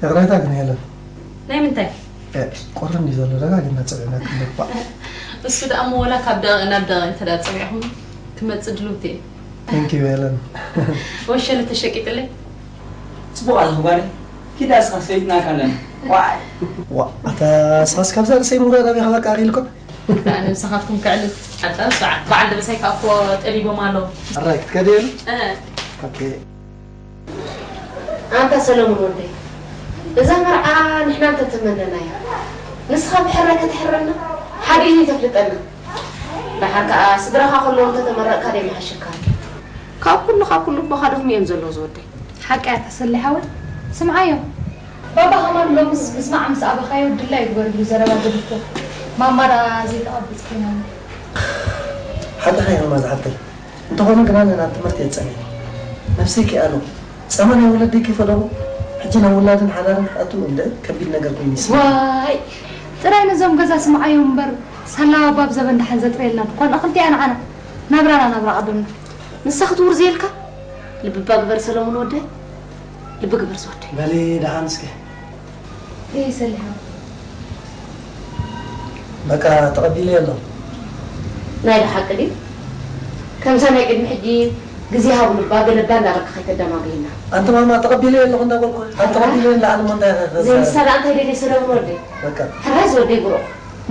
ይቕሬታ ግን የለን። ናይ ምንታይ? ቁሪ እንዲ ዘሎ ደጋጊምና ፀዊዕና ክንባእ። እሱ ደኣ እሞ ወላ ካብ ደቂቕ ናብ ደቂቕ እንተ ደኣ ጸዊዕኹም ክመጽእ ድልውቲ እየ። Thank you የለን። ወሸለ ተሸቂጥለይ። ጽቡቕ ኣለኺ ጓለይ። ኪዳ እስኻ ሰይትና ካለን። ዋይ። ዋ ኣታ ሳስ ካብዛ ርእሰይ ምውራድ ኣበይ ካባካ ኣሪልኩም? ኣነ ምሳኻትኩም ክዕልል ኣጣ ሰዓት በዓል ደበሳይ ከኣ እኮ ጠሊቦም ኣለዉ። ኣራይ ክትከደሉ? እ ኦኬ ኣንታ ሰለሙን ወደይ እዛ መርዓ ንሕና እንተተመነናያ ንስኻ ብሕራይ ከተሕረና ሓደ እዩ ተፍልጠና ደሓር ከኣ ስድራኻ ከለዉ እንተተመረቕካ ደይ መሓሸካ ካብ ኩሉ ካብ ኩሉ ኣቦኻ ደኽሙ እዮም ዘለዉ ዝወደይ ሓቂ እያ ተሰሊ ሓወይ ስምዓዮ ባባ ከማን ሎምስ ምስማዕ ምስ ኣበኻዮ ድላ ይግበርሉ ዘረባ ገዲፍኩ ማማ ደኣ ዘይተቐብጽ ኮይና ሓቂ ሓይልማ ዝሓፍተይ እንተኾነ ግና ናብ ትምህርቲ እየ ዝጸንሕ ነብሰይ ከይኣሉ ጸማ ናይ ወለደይ ከይፈለኹ ሕጂ ናብ ውላድን ሓዳርን ክኣቱ እንደ ከቢድ ነገር ኮይኑ ይስምዓኒ ዋይ ጥራይ ነዞም ገዛ ስምዓዮም እምበር ሳላ ባብ ዘበን ደሓን ዘጥረየልና ድኳን ኣኽልቲኣ ንዓና ናብራና ናብራ ቀደምና ንሳ ክትውርዝየልካ ልቢ እባ ግበር ሰለሙን ወደይ ልቢ ግበር ዝወደይ በሊ ደሓን እስኪ ይሰሊሓ በቃ ተቐቢለዮ ኣለኹ ናይ ብሓቂ ድዩ ከምዛ ናይ ቅድሚ ሕጂ ግዜ ሃብሉ እባ ገለባ እንዳበልካ ከይተደማግዩና ኣንቲ ማማ ተቐቢለዮ ኣለኹ እንዳበልኩ ኣንቲ ተቐቢለዮ ንላዕሊ እሞ እንታይ ዘይምሳ ደኣ እንታይ ደልየ ሰለሙን ወደይ በቃ ሕራይ ዝወደይ ብሩቕ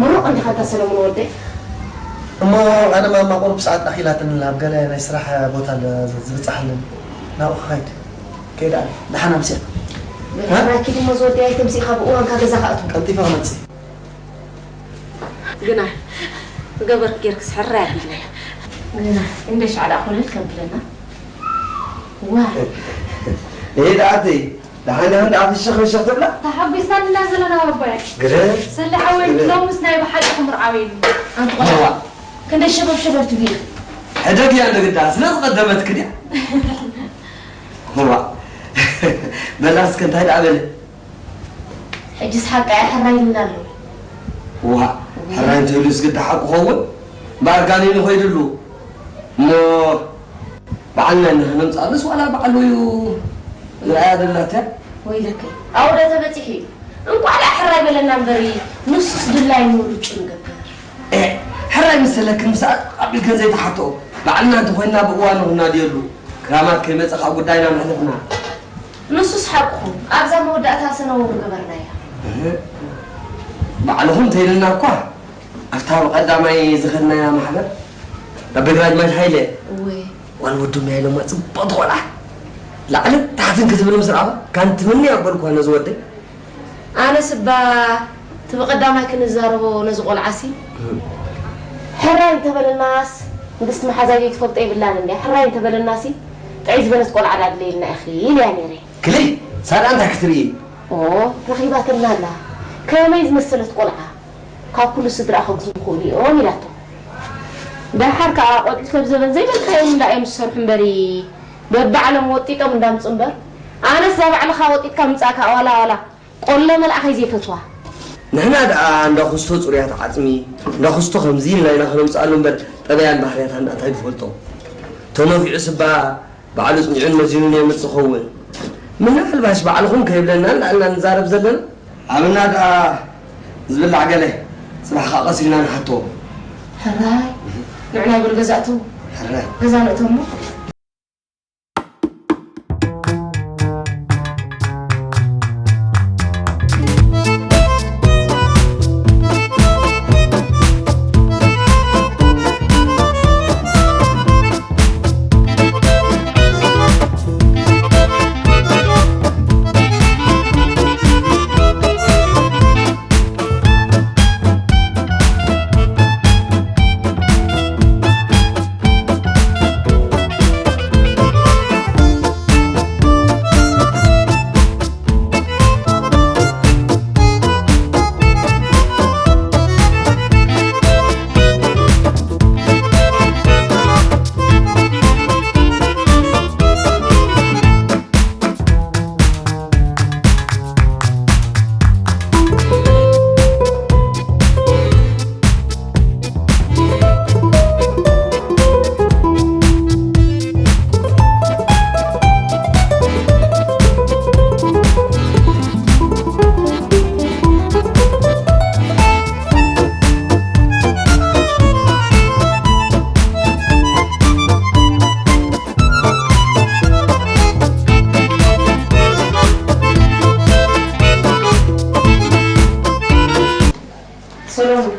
ምሩቕ እንዲኻ ኣንታ ሰለሙን ወደይ እሞ ኣነ ማማ ቁሩብ ሰዓት ኣኺላትኒ ኣብ ገለ ናይ ስራሕ ቦታ ኣለ ዝብጻሓለኒ ናብኡ ክኸይድ ከይዳ ኣነ ደሓን ኣምስያ ራኪድ እሞ ዝወደይ ኣይተምሲእኻ ብእዋንካ ገዛ ክኣቱ ቀልጢፈ ክመጽእ ግና ገበር ጌርክስ ሕራይ ኣቢልና ግና እንደ ሻዕዳ ኮለል ከብለና ዋ ይሄ ደኣተይ ደሓን ዲኻ ደኣ ፍሽኽ ፍሽኽ ትብላ ተሓጒስና እንዳ ዘለና ባባይ ግደ ሰለ ሓወይ ሎምስ ናይ ብሓቂ ክምርዓው ኢሉ ኣንተ ቆልዓ ክንደይ ሸበብ ሸበብ ትብሊ ሕደግ እያ ንግዳ ስለ ዝቐደመትክ ድያ ዋ በላስከ እንታይ ደኣ በለ ሕጂስ ሓቃ እያ ሕራይ ኢልና ኣሎ ዋ ሕራይ እንተኢሉስ ግዳ ሓቁ ኸውን እምበኣር ጋኔኑ ኸይድሉ እሞ ባዕልና ንኽነምፃሉስ ዋላ ባዕሉ እዩ ዝረኣያ ደላትያ ወይለከይ ኣብኡ ዶ ተበፂሑ እዩ እንቋዕ ደኣ ሕራይ በለና እምበሪ ንሱስ ድላዩ ምርጩ ንገብር ሕራይ መሰለክን ምሳኣ ኣቢልከን ዘይተሓትኦ ባዕልና እንተኾይንና ብእዋኑ ክናድየሉ ክራማት ከይመፀ ካብ ጉዳይና ምሕልፍና ንሱስ ሓቅኹም ኣብዛ መወዳእታ ሰነወ ምገበርናያ ባዕልኹም ተይልና እኳ ኣብታ ብቐዳማይ ዝኸድናያ ማሕበር ኣቤግራጅ ማሽ ሃይለ እወ ዋን ወዱ ሚያይሎማ ፅቡቕ ትኾና ላዕልን ታሕትን ክትብል ምስ ረኣኹ ካን ትምኒ ኣበልኳ ነዚ ወደይ ኣነስ እባ እቲ ብቐዳማይ ክንዛረቦ ነዚ ቆልዓሲ ሕራይ እንተበለናስ ንግስቲ መሓዛይ ዘይትፈልጦ የብላን እንድያ ሕራይ እንተበለናሲ ጥዕይ ዝበለት ቆልዓ ዳ ድለየልና ኢኺ ኢለያ ነይረ ክልይ ሳዳ እንታይ ክትርኢ ኦ ረኺባትልና ኣላ ከመይ ዝመሰለት ቆልዓ ካብ ኩሉ ስድራ ከግዙ ይኽእሉ እዮም ኢላቶ ደሓር ከዓ ቆልዑ ሰብ ዘበን ዘይበልካዮም እንዳ እዮም ዝሰርሑ እምበሪ በብዓለም ወጢጦም እንዳምፁ እምበር ኣነስ እዛ ባዕልኻ ወጢጥካ ምምፃእካ ዋላ ዋላ ቆሎ መልኣኸይ ዘይፈትዋ ንሕና ደኣ እንዳ ኩስቶ ፅሩያት ዓፅሚ እንዳ ኩስቶ ከምዚ ኢልና ኢና ክነምፅኣሉ እምበር ጠበያን ባህርያት ኣንዳ እንታይ ንፈልጦ ተነፊዑ ስባ ባዕሉ ፅኒዑን መዚኑን የምፅእ ኸውን ምናልባሽ ባዕልኹም ከይብለና ንላዕልና ንዛረብ ዘለና ኣብና ደኣ ዝብላዕ ገለ ፅባሕ ከዓ ቀስ ኢልና ንሓቶ ሕራይ ንዑ ናይ በሉ ገዛእቱ ሕራይ ገዛ ንእተሞ ሰሎሙን፣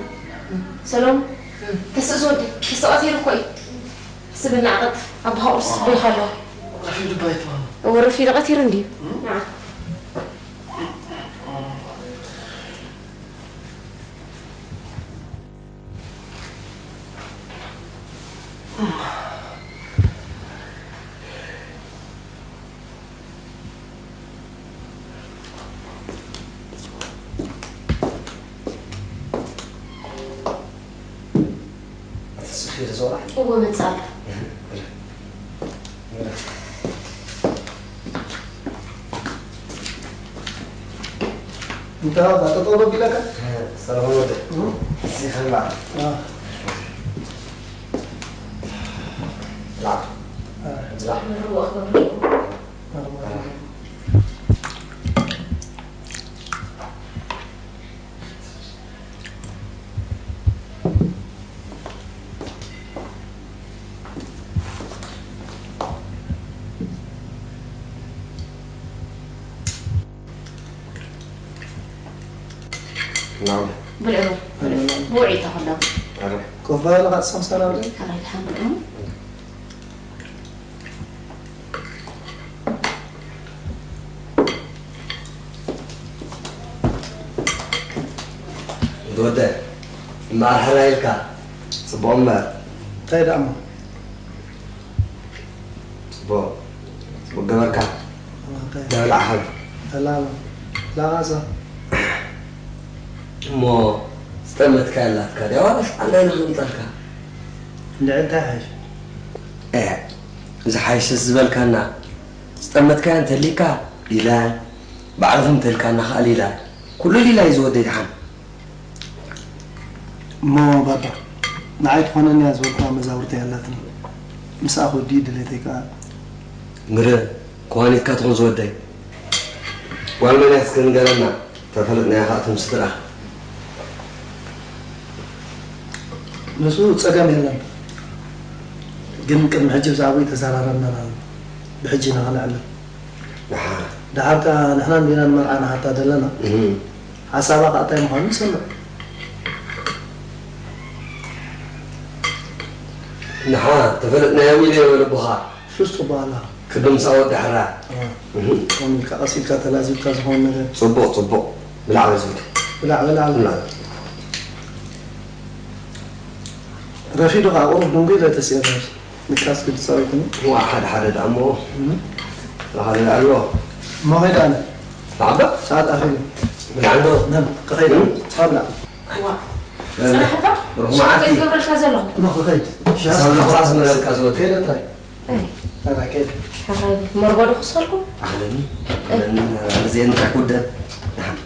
ሰሎሙን፣ ተስእ ዝወዲ፣ ተስእ ቀቲሩ እኮ እዩ። ስብና ቀጥ፣ ኣባኻ ቁርሲ ስበይካ ኣለዋ። ረፊዱ ባይት ማለት። እወ፣ ረፊዱ ቀቲሩ እንድዩ። እም? ንዓ። እወ፣ መጽእ ኣሎ። እንታ ጠጠው በል ኢለካ? ሰላም ወደ። እም? እዚ ከላ። አ። ላ። አ። ላ። ናም። ብልዑ፣ ብልዑ። ብውዒ ተኸሎ። ኣረ። ኮፍ በል፣ ኻትሳም ሰላም ዶ? ኣረ፣ ኣልሓምዱሊላህ። ወደ፣ እምበኣር ሕራይ ኢልካ፣ ጽቡቕ እምበር። እንታይ ደኣ እሞ? ጽቡቕ፣ ጽቡቕ ገበርካ። እንታይ? ናብላዕ ሓብ። ሰላም። ላቓ እዛ። እሞ ዝጠመትካ ኣላትካ ድያ ዋላስ ዓንዳይ ንኽምጠልካ? እንድዒ እንታይ ሓይሽ? እ፣ ዝሓይሽስ ዝበልካና፣ ዝጠመትካያ እንተሊካ ሊላ፣ ባዕልኹም ተልካና ከኣ ሊላ። ኩሉ ሊላ እዩ ዝወደይ ደሓን። እሞ ባባ፣ ንዓይ ትኾነኒ እያ ዝበልኩዋ መዛውርተይ ኣላትኒ። ምስኣ ክወዲ እዩ ድሌተይ ከኣ። ምረ፣ ክዋኒትካ ትኹን ዝወደይ። ጓል መን እያ እስከ ንገረና፣ ተፈለጥናያ ከኣ እቶም ስድራ። ንሱ ጸገም የለን። ግን ቅድሚ ሕጂ ብዛዕባኡ ተዘራረብና ኢና። ብሕጂ ኢና ከነዕልል። ደሓን። ደሓር ከኣ ንሕና እንዲና ንመርዓ ንሓታ ዘለና። እህ። ሓሳባ ከኣ እንታይ ምዃኑ ንሰምዕ። ንሓ ተፈለጥናዮም ኢለ እየ በለ ኣቦኻ። ሱስ ጽቡቕ ኣላ። ክብሪ ምስ ኣወዳሕራ። ኣዋ። እህ። ከምኡ ኢልካ ቀስ ኢልካ ተላዚብካ ዝኾነ ነገር። ጽቡቕ፣ ጽቡቕ። ብላዕ በል ዝብል። ብላዕ፣ ብላዕ፣ ብላዕ። ብላዕ። ረፊዱ ከኣ ቁሩብ ድንጉይ ኢለ ተስእዮ ነይረ። ንቃስ ግዲ ጻዊትኒ። ዋ፣ ሓደ ሓደ ደኣ እሞ። እም። ሓደ ሓደ ኣሎ። እሞ ኸይደ ኣነ። ንዓባ? ሰዓት ኣኺሉ። ብላዕ እንዶ። ነም፣ ክኸይድ። እም። ጻ ብላዕ። ዋ። ጸናሕካ? ርሑም መዓልቲ። ሸው ከይትገብረልካ ዘለኹ። እሞ ክኸይድ። ክሳብ ንቑራስ መለልካ ዝወጽእ። ከይደ ጥራይ። እይ። ኣታ ከይደ። ሓራይ መርጎ ዶ ክስኸልኩም? ኣህለኒ። ኣህለኒ። ኣህለኒ። እዚኤን እንታይ ጉደል? ደሓን።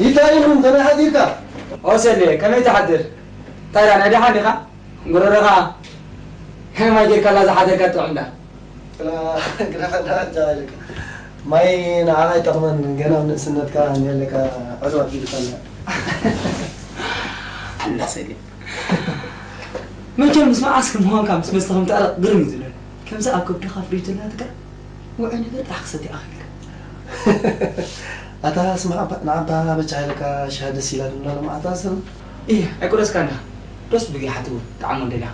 እንታይ እዩ ከመይ ሓዲርካ? ኦ ሰሌ፣ ከመይ ትሓድር? እንታይ ደኣ፣ ናይ ደሓን ዲኻ? ጎረሮኻ ከመይ ጌርካላ ዝሓደርካ ጥዑም ደኣ? ግደፈና፣ ግደፈና፣ እንታይ ኢልካ? ማይ ንዓኻ ኣይጠቕመን፣ ገና ኣብ ንእስነትካ እንሄለካ ዕልዋ ኣቢሉካ ኣሎ። ኣላ ሰሌ። መቸም ምስ መዓስ ከም ምዃንካ ምስ መስተ ከም ትዕረቕ ግርም እዩ ዝብለኒ። ከምዚ ኣብ ከብድኻ ፍሪጅ ተላትካ ውዑይ ነገር ጥራሕ ክሰቲ ኣኽኢልካ። ኣታ ስማዕ፣ ንዓባ በጃ ኢልካ ሻሂ ደስ ኢላትኒ ሎማዓንቲ ኣሰና። እየ፣ ኣይቆረጽካን ዲኻ? ዶስ ብጊ ሓትቡ፣ ጣዕሙ እንደልያ።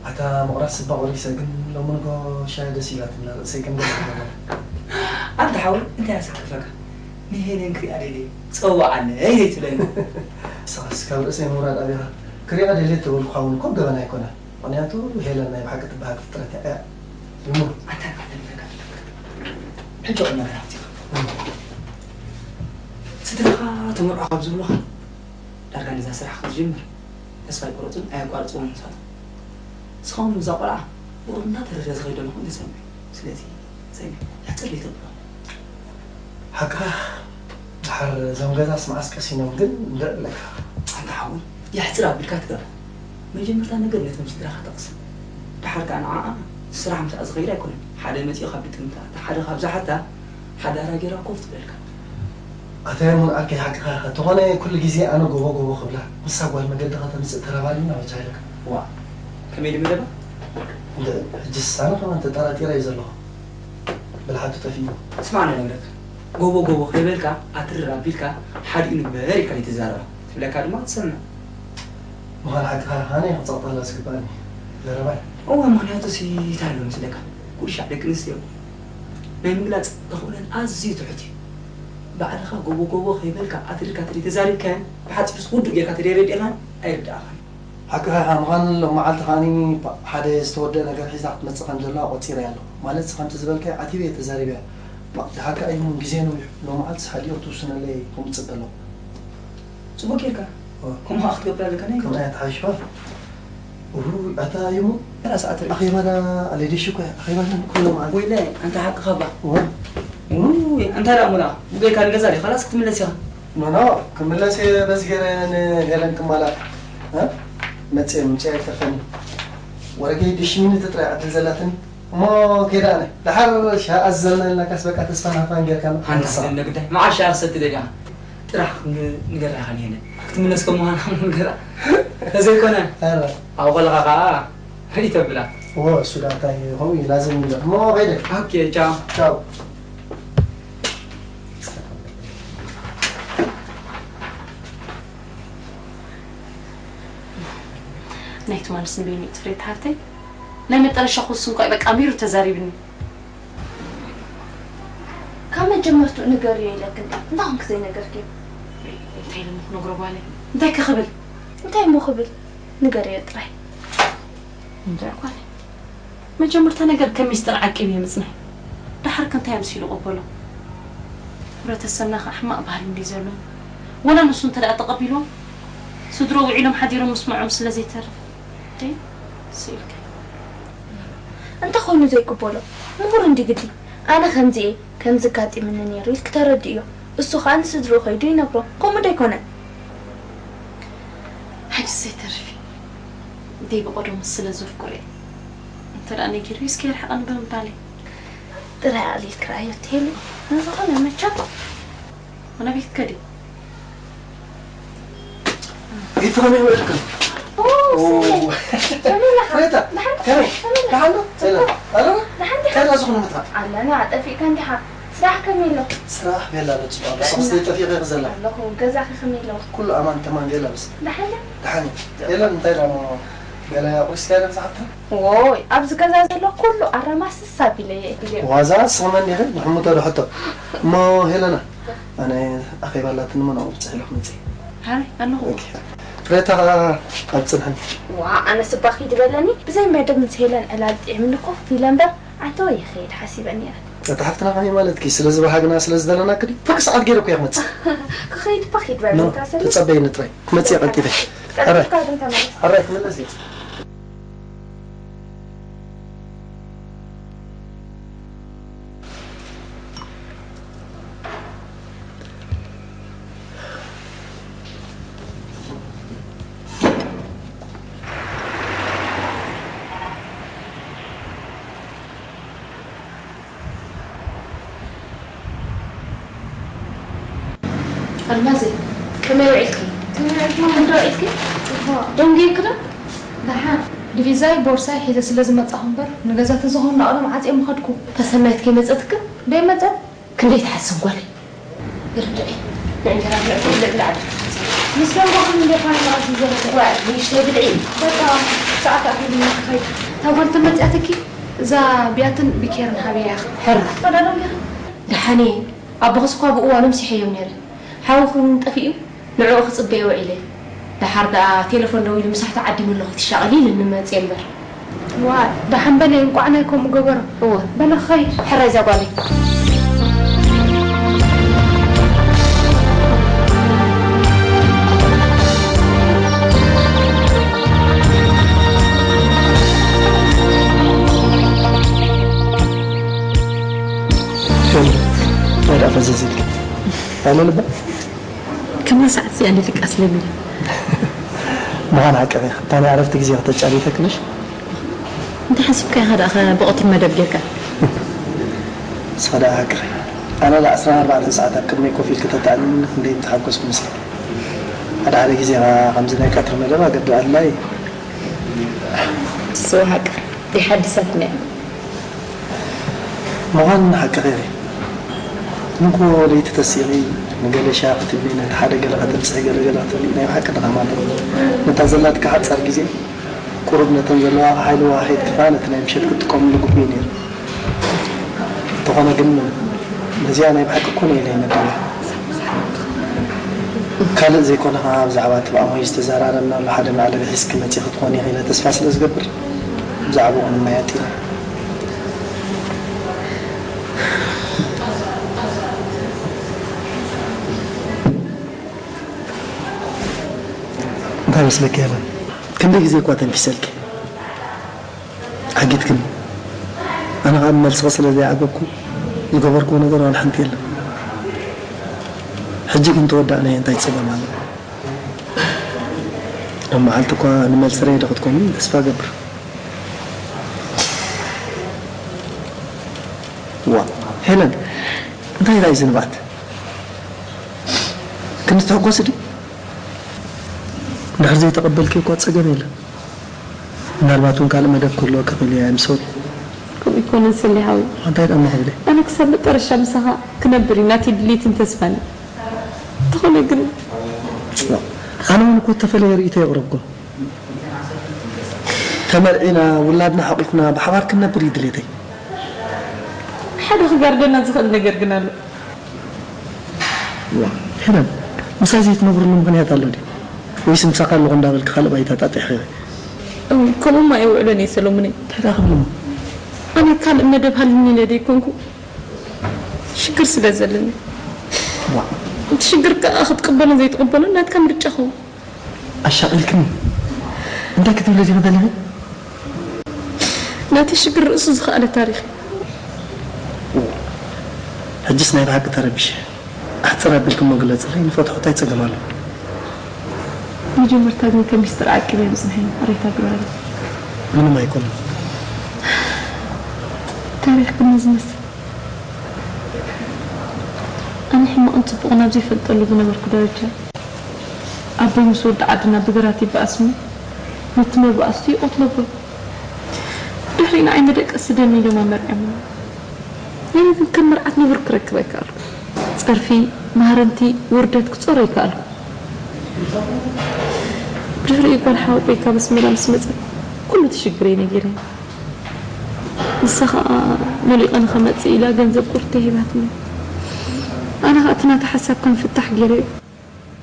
ኣታ ምቑራጽ ስባ ቆሪሰ፣ ግን ሎሚ ንጎ ሻሂ ደስ ኢላትና፣ ርእሰይ ከም ገለ ገለ። ኣንታ ሓወይ፣ እንታይ ኣሰከፈካ? ንሄለን ክሪኣ ደልየ፣ ጸውዓለይ ዘይትብለኒ። ንስኻስ ካብ ርእሰይ ምውራድ ኣቢኻ፣ ክሪኣ ደልየ ተበልኩኻ እውን እኮ ገበን ኣይኮነን። ምኽንያቱ ሄለን ናይ ብሓቂ ትበሃል ፍጥረት እያ። እሞ ኣንታ እንታይ ትብለካ ዘለካ? ሕጂ ቁም ነገር ኣምጺኻ። እም። ስድራኻ ተመርዖ ካብ ዝብሉኻ፣ ዳርጋ ነዛ ስራሕ ክትጅምር ተስፋ ኣይቆረጹን ኣየቋርጽዎን ንሳቶም። ንስኻ እውን ነዛ ቆልዓ ብቑሩብ እናተረረ ዝኸይድ ዘሎ ኮይኑ ተሰሚዑ። ስለዚ፣ ሰሚ፣ ሕጽር ዘይተብሎ። ሓቅኻ፣ ድሓር እዞም ገዛስ መዓስ ቀሲኖም ግን እንድዒ ኣለካ። ኣንታ ሓወይ፣ የሕጽር ኣቢልካ ትገብር። መጀመርታ ነገር ነቶም ስድራኻ ጠቕስ። ድሓር ከኣ ንዓኣ ስራሕ ምሳኣ ዝኸይድ ኣይኮነን። ሓደ መጺኡ ካብ ግጥምታ፣ እቲ ሓደ ካብ ዝሓታ ሓዳራ ጌራ ኮፍ ትብለልካ። ኣታ የሙን ዓርከይ ሓቅኻ ኢኻ። ተኾነ ኩሉ ግዜ ኣነ ጎቦ ጎቦ ክብላ፣ ንሳ ጓል መገድኻ ተምጽእ ተረባሪብና በጃ ኢለካ። ዋእ፣ ከመይ ድምደባ? እንደ ሕጅስ ኣነ ከማን ተጠራጢረ እየ ዘለኹ። ብልሓቱ ጠፊኡ። ስማዕ ንነግረካ፣ ጎቦ ጎቦ ከይበልካ ኣትርር ኣቢልካ ሓዲኡ ንግበር ኢልካ ዘይትዛረባ ትብለካ ድማ ትሰምዕ። ምዃን ሓቅኻ ኣነ እየ ክጸቕጠላ ዝግባእኒ። ዘረባይ። እወ፣ ምኽንያቱ ሲ እንታይ ኣሎ መስለካ? ኩሉ ሻዕ ደቂ ኣንስትዮ ናይ ምግላጽ ተኽእሎን ኣዝዩ ትሑት እዩ። ባዕልኻ ጎቦ ጎቦ ከይበልካ ኣትሪርካ ተደይ ተዛሪብካየን ብሓጺርስ ውዱእ ጌርካ ተደይ ረዲእኻን ኣይርድኣኻን። ሓቅኻ ኢኻ። ምዃን ሎም መዓልቲ ከኣኒ ሓደ ዝተወደአ ነገር ሒዛ ክትመጽእ ከም ዘለዋ ቆጺረያ ኣለኹ። ማለትስ ከምቲ ዝበልካዮ ዓቲበ እየ ተዛሪበያ። ባ፣ ደሓር ከኣ ይኹን ግዜ ነዊሑ። ሎም መዓልትስ ሓዲኡ ክትውስነለይ ከምኡ ጽበ ኣለኹ። ጽቡቅ ጌርካ። ኦ። ከምኡ ኸዓ ክትገብር ኣለካ፣ ናይ ከምኡ ግድን። እያ ተሓይሽዋ። እሁ፣ ኣታ ይሙ። ተራ ሰዓት ርኢ። ኣኼባ ዳ ኣሌ ደሽ እኮ እያ። ኣኼባ ዳ ኩሎም ዓዲ። ወይለ፣ ኣንታ ሓቅኻ እባ። ኦ። ውይ፣ ኣንታ ደኣ ሙላ፣ ብገይካ ንገዛ ዲኻ? ኻላስ ክትምለስ ኢኻ? ኖ፣ ኖ፣ ክምለስ እየ በዚ ገይረ ንሄለን ክማላእ። እ? መጽየ፣ ምጽየ ኣይተርፈኒ። ወረገይ ደሽ ሚኒት ጥራይ ዕድል ዘላትኒ። እሞ ከይደ ኣነ። ደሓር ሻ ኣዘልና ኢልናካስ በቃ ተስፋ ናፋን ጌርካና። ሓንቲ ክትንደግዳይ መዓሻ ክሰቲ ደሊኻ። ጥራሕ ክንገ-፣ ንገራ ኢኻ ንሄለን። ክትምለስ ከም ምዃና ንገራ። ተዘይኮነ፣ ኣረ። ኣብ ቆልኻ ኸዓ ርእይ ተብላ። እዎ፣ እሱ ደኣ እንታይ ከምኡ እዩ ላዝም እዩ። እሞ ከይደ። ኦኬ፣ ቻው። ቻው። ናይ ትማል ስንበይኑ እዩ ትፍሬት ሓፍተይ። ናይ መጠረሻ ክውስን እኳ እዩ በቃ ኣሚሩ ተዛሪብኒ። ካብ መጀመርትኡ ንገርዮ ኢለክን ድየ? እንታይ ኮንክ ዘይነገርክዮ? እንታይ ኢለ እሞ ክነግሮ ጓለይ? እንታይ ከ ክብል? እንታይ እሞ ክብል? ንገርዮ ጥራይ። እንጃ ጓለይ። መጀመርታ ነገር ከም ሚስጥር ዓቂቡ እየ ምጽናሕ። ደሓር ከ እንታይ ኣምሲሉ ይቕበሎ? ሕብረተሰብና ከኣ ሕማቕ ባህሊ እንድዩ ዘለዎ። ወላ ንሱ እንተ ደኣ ተቐቢልዎ፣ ስድርኡ ውዒሎም ሓዲሮም ምስምዖም ስለ ዘይተርፍ። ደይ፣ ስኢልካ። እንተ ኾይኑ ዘይቅበሎ፣ ምሁር እንዲ ግዲ። ኣነ ከምዚ እየ፣ ከምዚ ኣጋጢሙኒ ነይሩ ኢልኪ ተረድእዮ። እሱ ኸኣ ንስድርኡ ከይዱ ይነግሮ። ከምኡ ዶ ኣይኮነን? ሕጂ ዘይተርፍ እዩ። ደይ ብቐደሙ ስለ ዘፍቅሮ እየ። እንተ ደኣ ነጊሩስ ከይርሕቐኒ ብምባለይ። ጥራይ ኣቕሊልኪ ረኣዮ ትሄሊ። ንዝኾነ መቸም። ኣነ ቤት ከዲ። ቤት ከመይ ውዕልክን? ኦ፣ ኦ። ሰለይ። ከመይ ኣለኻ? ፍሬታ፣ ደሓን? ከመይ? ከመይ ኣለኻ? ደሓን ዶ? ሰላም። ኣለኻ? ደሓን ዲኻ? ከመይ ዝኾነ መትኻ? ኣለና፣ ጠፊእካ እንዲኻ? ስራሕ ከመይ ኣሎ? ስራሕ ቤላ ኣሎ፣ ጽቡቕ ኣሎ። ሰኽስ ጠፊእካ ኢኺ ዘላ? ኣለኹ፣ ገዛኺ ከመይ ኣሎ? ኩሉ ኣማን ተማን ቤላ ብስ። ደሓን ድያ? ደሓን እዩ። የለን፣ እንታይ ደኣ እሞ ገለ ኣቑሪስካያ ዶ ዝሓፍታ? ዎይ፣ ኣብዚ ገዛ ዘሎ ኩሉ ኣራማስስ ኣቢለዮ እየ። ዋዛ ስመን ዲኺ ንሕሙቶ ዶ ሕቶ? እሞ ሄለና፣ ኣነ ኣኼባ ኣላትኒ እሞ ናብኡ ክብጽሕ ኢለ ክመጽእ እየ። ሓራይ ኣለኹ። ኦኬ። ፍሬታ ኸኣ ኣብ ጽንሐኒ። ዋ፣ ኣነ ስባ ኪድ በለኒ። ብዘይ መደብ ምስ ሄለን ዕላል ጥዒምኒ ኮፍ ኢለ እምበር፣ ኣንተ ወይ ይኸይድ ሓሲበ ነይረ። እታ ሓፍትና ከመይ ማለትኪ? ስለ ዝበሃግና ስለ ዝደለናኪ ድዩ? ፈክ ሰዓት ገይረ እኮ እየ ክመጽእ። ክኸይድ እባ ኪድ ኖ፣ በለኒ፣ ካሰኒ። ተጸበይኒ ጥራይ። ክመጽእ እየ ቀልጢፈ። ቀልጢፍካ ሕራይ። ግን ተመለስ። ሕራይ ክምለስ እየ። ኣልማዘይ፣ ከመይ ውዒልኪ? ከመይ ውዒልኪ? ደንጊርኪ ዶ? ደሓን። ዲቪዛይ ቦርሳይ ሒዘ ስለ ዝመጻኹ እምበር፣ ንገዛ ተዝኸውን ናቕሎም ዓጽየ ምኸድኩ። እታ ሰናይት ከይመጸትኪ? ደይመጸት? ክንደይ ትሓስን ጓለይ? ብርድዒ። ንእንጀራ ብልዕቲ ብልዕቲ ዓዲ። ምስ ደንጎ ከም እንደ ፋን መቐስ ዝዘረገ። ዋ፣ ንእሽተይ ብልዒ። በቃ፣ ሰዓት ኣኺሉ ንኽኸይድ። እታ ጓል ተመጺኣትኪ? እዛ ቢያትን ቢኬርን ሃበያ ኢኻ? ሕራ። ቀዳዶም ኢኻ? ደሓን እየ። ኣቦኽስ እኳ ብእዋኑ ምሲሐዮም ነይረ። ሓውኽን ጠፊኡ ንዕኡ ክጽበዮ ውዒለ። ደሓር ደኣ ቴለፎን ደዊሉ ምሳሕ ተዓዲሙ ኣለኹ ትሻቐሊ ኢሉኒ መጽየ እምበር። ዋይ፣ ደሓን በለ እንቋዕ ናይ ከምኡ ገበሮ። እወ። በለ ክኸይድ። ሕራይ እዛ ጓለይ። ሸም፣ እንታይ ደኣ ፈዘዝ ኢልኪ? ኣለ ልባ? ከምዛ ሰዓት እዚኣ ንድቃስ ለሚነ። ምዃን ሓቅኺ፣ እታ ናይ ዕረፍቲ ግዜ ከተጫርዪ ተክእልሽ? እንታይ ሓሲብካ ኢኻ ደኣ ብቐትሪ መደብ ጌርካ? ንስኻ ደኣ ሓቅኺ። ኣነ ለ ዓሰርተ ኣርባዕተ ሰዓት ኣብ ቅድመይ ኮፍ ኢልኪ ተተኣልምኒ ክንደይ ምተሓጎስኩ መስለኪ። ሓደ ሓደ ግዜ ኸኣ ከምዚ ናይ ቀትሪ መደብ ኣገዲ ኣድላዪ እዩ። እሱ ሓቅኺ። ዘይሓድሳትና እያ። ምዃኑ ሓቅኺ ኢኺ። እንኮ ለይቲ ተሲኺ ንገለ ሻሂ ክትብሊ፣ ነቲ ሓደ ገለ ከተብጽሒ፣ ገለ ገለ ክትብሊ ናይ ብሓቂ ድኻም ኣለዎ። ነታ ዘላትኪ ሓጻር ግዜ ቁሩብ ነተን ዘለዋ ሓይሊ ዋሂድክፋ ነቲ ናይ ምሸት ክትጥቀምሉ ግቡእ እዩ ነይሩ። እንተኾነ ግን ነዚኣ ናይ ብሓቂ ኮነ ኢለ ይነግር። ካልእ ዘይኮነ ኸዓ ብዛዕባ እቲ ብኣሞይ ዝተዘራረብናሉ ሓደ መዕለቢ ሒዝኪ መጺኺ ትኾኒ ኢኺ ኢለ ተስፋ ስለ ዝገብር ብዛዕባኡ ንምምያጥ ኢለ። እንታይ መስለኪ ሄለን? ክንደይ ግዜ እኳ ተንፊሰልኪ? ሓጊትክኒ። ኣነ ኸኣ ብመልስኺ ስለ ዘይዓገብኩ ዝገበርክዎ ነገር ዋላ ሓንቲ የለን። ሕጂ ግን ተወዳእናዮ፣ እንታይ ጸገም ኣሎ? ሎም መዓልቲ እኳ ንመልሲ ርኤ ዶ ክትኮኒ ተስፋ እገብር። ዋ፣ ሄለን፣ እንታይ ኢላ እዩ ዝንባዕት? ክንዲ ትሕጎሲ ድዩ? እንድሕር ዘይተቐበልኪ እኳ ጸገም የለን። ምናልባት እውን ካልእ መደብ ክህልወኪ ክእል እየ፣ I'm sorry። ከምኡ ኣይኮነን ሰሌ ሓወይ። እንታይ ደኣ እሞ ክብል እየ? ኣነ ክሳብ መጠረሻ ምሳኻ ክነብር እዩ ናተይ ድሌትን ተስፋን እዩ። እንተኾነ ግን ዋእ፣ ኣነ እውን እኮ እተፈለየ ርእይቶ የቕረብኩ። ተመርዒና፣ ውላድና ሓቑፍና፣ ብሓባር ክንነብር እዩ ድሌተይ። ሓደ ክጋርደና ዝኽእል ነገር ግን ኣሎ። ዋእ፣ ሄለን፣ ምሳይ ዘይትነብርሉ ምኽንያት ኣሎ ድዩ? ወይስ ምሳኻ ኣለኹ እንዳበልኪ ካልእ ባይታ ጣጢሕኺ? እም፣ ከምኡማ ኣይውዕሎን እየ ሰሎሙነይ። እንታይ ደኣ ክብል እሞ? ኣነ ካልእ መደብ ሃልኒ ኢለ ደይኮንኩ፣ ሽግር ስለ ዘለኒ። ዋእ። እቲ ሽግር ከኣ ክትቅበሎን ዘይትቕበሎን ናትካ ምርጫ ኸውን። ኣሻቒልክኒ። እንታይ ክትብሊ ዲኺ ደሊኺ? ነቲ ሽግር ርእሱ ዝኸኣለ ታሪኽ እዩ። ሕጅስ ናይ ብሓቂ ተረቢሸ። ኣሕጽር ኣቢልኪ እሞ ግለጽለይ፣ ንፈትሖ እንታይ ጸገም ኣሎ? መጀመርታ ግን ከም ሚስጥር ዓቂበ ምጽንሐ ሬታ ግበረለይ። ምንም ኣይኮነን። ታሪኽ ግን ዝመስል። ኣነ ሕማቕን ጽቡቕን ኣብ ዘይፈልጠሉ ዝነበርኩ ደረጃ፣ ኣቦይ ምስ ወዲ ዓድና ብግራት ይበኣስ እሞ፣ ነቲ መባእስቱ ይቐትሎ ኣቦይ። ድሕሪኡ ንዓይ መደቀሲ ደም ኢሎም ኣመርዕዮምኒ። ነይነ ግን ከም መርዓት ንቡር ክረክብ ኣይከኣልኩ። ጸርፊ፣ ማህረምቲ፣ ውርደት ክጾሮ ኣይከኣልኩ። ብድሕሪኡ ጓል ሓወቦይ ካብ ኣስመራ ምስ መጸት፣ ኩሉ እቲ ሽግረይ ነጊረያ። ንሳ ኸኣ ሞሊቐ ንኸመጽእ ኢላ ገንዘብ ቁርቲ ሂባትኒ። ኣነ ኸኣ እቲ ናታ ሓሳብ ከም ፍታሕ ገይረዮ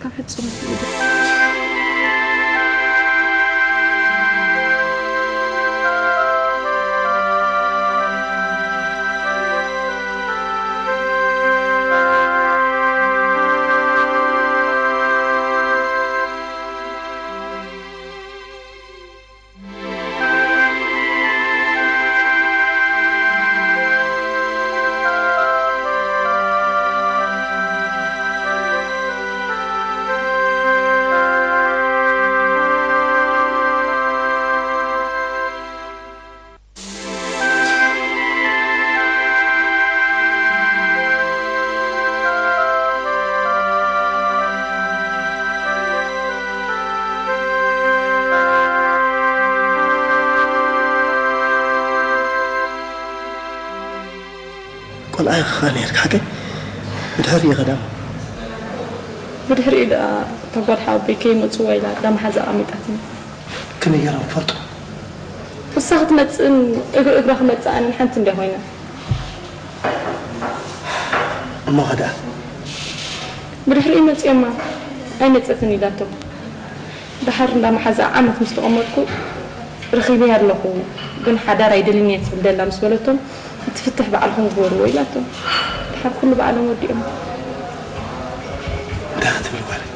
ካብ ሕጽኖ ክኢደ። ቆልዓ ኢኻ ኸኣ ነይርካ ሓቀይ? ብድሕሪኡ ኸ ደኣ? ብድሕሪኡ ደኣ እታ ጓል ሓወቦይ ከይመጽዋ ኢላ እንዳ መሓዛ ኣቐሚጣትኒ። ከመይ ገይሮም ክፈልጡ? ንሳ ክትመጽእን እግሪ እግራ ክመጽኣንን ሓንቲ እንድያ ኮይና። እሞ ኸ ደኣ? ብድሕሪኡ መጺኦማ ኣይመጸትን ኢላቶም። ደሓር እንዳ መሓዛ ዓመት ምስ ተቐመጥኩ ረኺበያ ኣለኹ፣ ግን ሓዳር ኣይደልን እየ ትብል ደላ ምስ በለቶም፣ እቲ ፍትሕ ባዕልኹም ግበርዎ ኢላቶም። ደሓር ኩሉ ባዕሎም ወዲኦም። እንታይ ክትብል ጓለይ?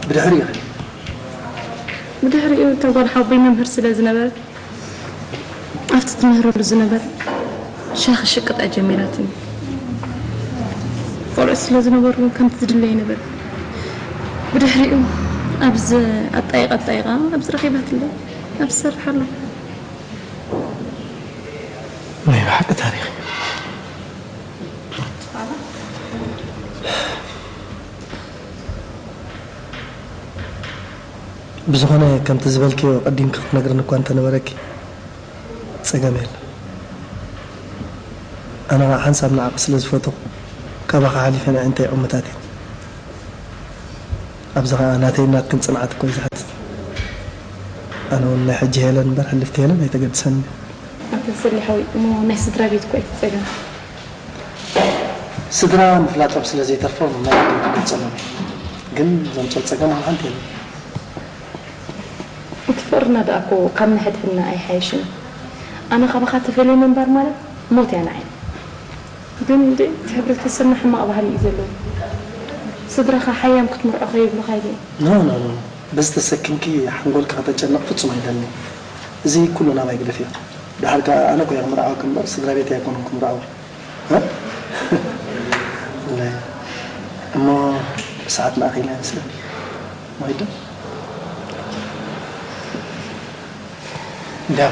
ብድሕሪኡ ኸ? ብድሕሪኡ እታ ጓል ሓወቦይ መምህር ስለ ዝነበረት፣ ኣብቲ ትምህረሉ ዝነበረ ሻሂ ክሽቅጥ እያ ጀሚራትኒ። ቆልዑት ስለ ዝነበሩ እውን ከምቲ ዝድለ ኣይነበረን። ብድሕሪኡ ኣብዚ ኣጣይቓ ኣጣይቓ ኣብዚ ረኺባትለይ፣ ኣብዚ ትሰርሕ ኣላ። ብዝኾነ፣ ከምቲ ዝበልክዮ ቀዲምኪ ክትነግርኒ እኳ እንተነበረኪ፣ ጸገም የለን። ኣነ ኸኣ ሓንሳብ ንዓኺ ስለ ዝፈተኹ፣ ካባኺ ሓሊፈ ንዕንተይ ዕሙታት እየ። ኣብዚ ኸኣ ናተይን ናትክን ጽንዓት እኮ እዩ ዝሓትት። ኣነ እውን ናይ ሕጂ ሄለን እምበር፣ ሕልፍቲ ሄለን ኣይተገድሰንን እየ። ኣንታ ሰሌ ሓወይ፣ እሞ ናይ ስድራ ቤት እኮ እዩ እቲ ጸገም። ስድራ ምፍላጦም ስለ ዘይተርፎም ናይ ግድን ክገልጸሎም እየ። ግን ዘምጽኦ ጸገም ዋላ ሓንቲ የለን። እቲ ፍቕርና ደኣ እኮ ካብ ንሕድሕድና ኣይሓይሽን። ኣነ ካባኻ ተፈልየ ምንባር ማለት ሞት እያ ንዓይ። ግን እንዴ፣ እቲ ሕብረተሰብና ሕማቕ ባህሊ እዩ ዘለዎ። ስድራኻ ሓያም ክትምርዖ ከይብሉኻ ኢለ እየ። ኖ፣ ኖ፣ ኖ፣ ኖ። በዚ ተሰኪምኪ ሓንጎልኪ ከተጨንቕ ፍጹም ኣይደልን። እዚ ኩሉ ናባይ ግደፍዮ። ደሓር ከኣ ኣነ እኮ እየ ክምርዓወኪ እምበር ስድራ ቤተይ ኣይኮኑን ክምርዓዉ። እ? እሞ ሰዓትና ኣኺልና ይመስለኒ። ወይዶ? እንዲያ።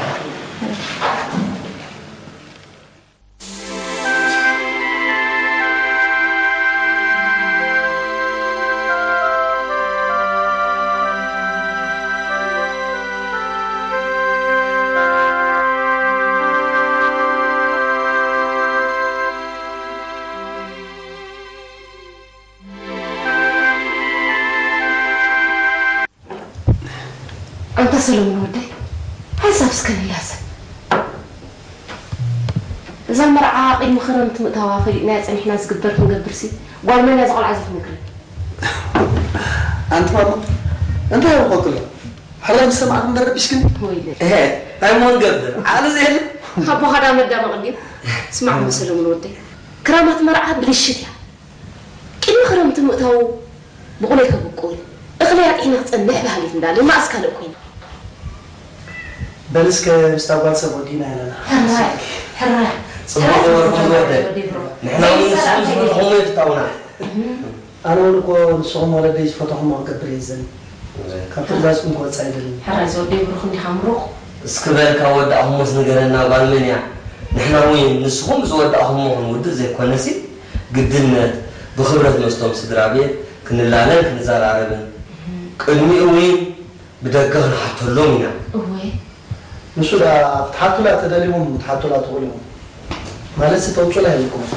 ኣንታ ሰለሙን ወደይ፣ ሓንሳብ እስከ ንላዘብ። እዛ መርዓ ቅድሚ ክረምቲ ምእታዋ ፈሊጥናያ ጸኒሕና ዝግበር ክንገብርሲ፣ ጓል መን እያ እዛ ቆልዓ እዚ ትነግረን? ኣንቲ ማማ፣ እንታይ ይወቀኩሎ? ሕራይ ምስ ሰማዕኩም ደረቢሽክኒ? ወይለይ። እሄ፣ እንታይ እሞ ንገብር? ዓቕሊ ዘየለ? ኣቦኻ ዳ መዳመቕ እንድዩ። ስማዕ እሞ ሰለሙን ወደይ፣ ክራማት መርዓ ብልሽት እያ። ቅድሚ ክረምቲ ምእታዉ ብቑለይ ከብቁል፣ እኽለይ ኣጥሒነ ክጸንሕ በሃሊት እንዳለ፣ መኣስ ካልእ ኮይና። በል እስከ ምስታ ጓል ሰብ ወዲእና ኣለና። ሕራይ፣ ሕራይ። ጽቡቕ ሕራይ፣ ገበርኩም ዝወደይ። ወዲ ብሮ። ንሕና እውን ንስኹም ዝፈተኹሞ ይፍታውና። ኣነ እውን እኮ ንስኹም ወለደይ ዝፈተኹሞ ክገብር እየ ዝደሊ። ካብ ትእዛዝኩም ክወጽእ ኣይደልን። ሕራይ ዝወደይ ብሩኽ እንዲኻ ምሩኽ። እስኪ በል ካብ ወዳእኹሞስ ንገረና፣ ጓል መን እያ? ንሕና እውን ንስኹም ዝወዳእኹሞ ክንውድእ ዘይኮነሲ፣ ግድነት ብኽብረት መስቶም ስድራ ቤት ክንላለን ክንዘራረብን፣ ቅድሚኡ እውን ብደገ ክንሓተሎም ኢና። እወ። ንሱ ደኣ ክትሓቱላ ተደሊኹም ክትሓቱላ ትኽእሉ ኢኹም። ማለትሲ ተውጹላ የብልኩምን።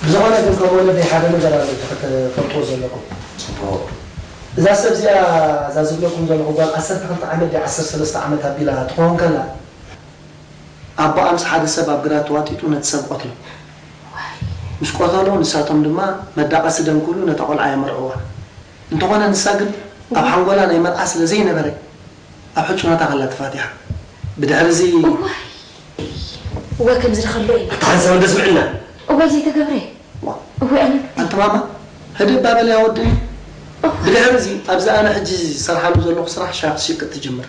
ብዝኾነ ግን ከም ወለደይ ሓደ ነገር ኣሎ እቲ ክትፈልጥዎ ዘለኩም። ጽቡቕ። እዛ ሰብ እዚኣ፣ እዛ ዝብለኩም ዘለኹ ጓል ዓሰርተ ክልተ ዓመት ድያ ዓሰርተ ሰለስተ ዓመት ኣቢላ ትኸውን ከላ፣ ኣቦኣ ምስ ሓደ ሰብ ኣብ ግራት ተዋጢጡ ነቲ ሰብ ቆትሎ። ምስ ቆተሎ ንሳቶም ድማ መዳቐሲ ደም ክብሉ ነታ ቆልዓ የመርዕዋ። እንተኾነ ንሳ ግን ኣብ ሓንጎላ ናይ መርዓ ስለ ዘይነበረ ኣብ ሕጹነታ ከላ ተፋቲሓ። ብድሕሪ እዚ እዋይ፣ እወ፣ ከምዚ ዶ ከሎ እዩ። ኣታ ሓንሳብ እንዶ ስምዕና። እወ፣ ዘይተገብረ። ዋ። እወ፣ ኣነ ኣንቲ ማማ፣ ህድእ እባ በለያ ወደይ። እወ። ብድሕሪ እዚ ኣብዚ ኣነ ሕጂ ዝሰርሓሉ ዘለኹ ስራሕ ሻሂ ክትሽቅጥ ትጅምር።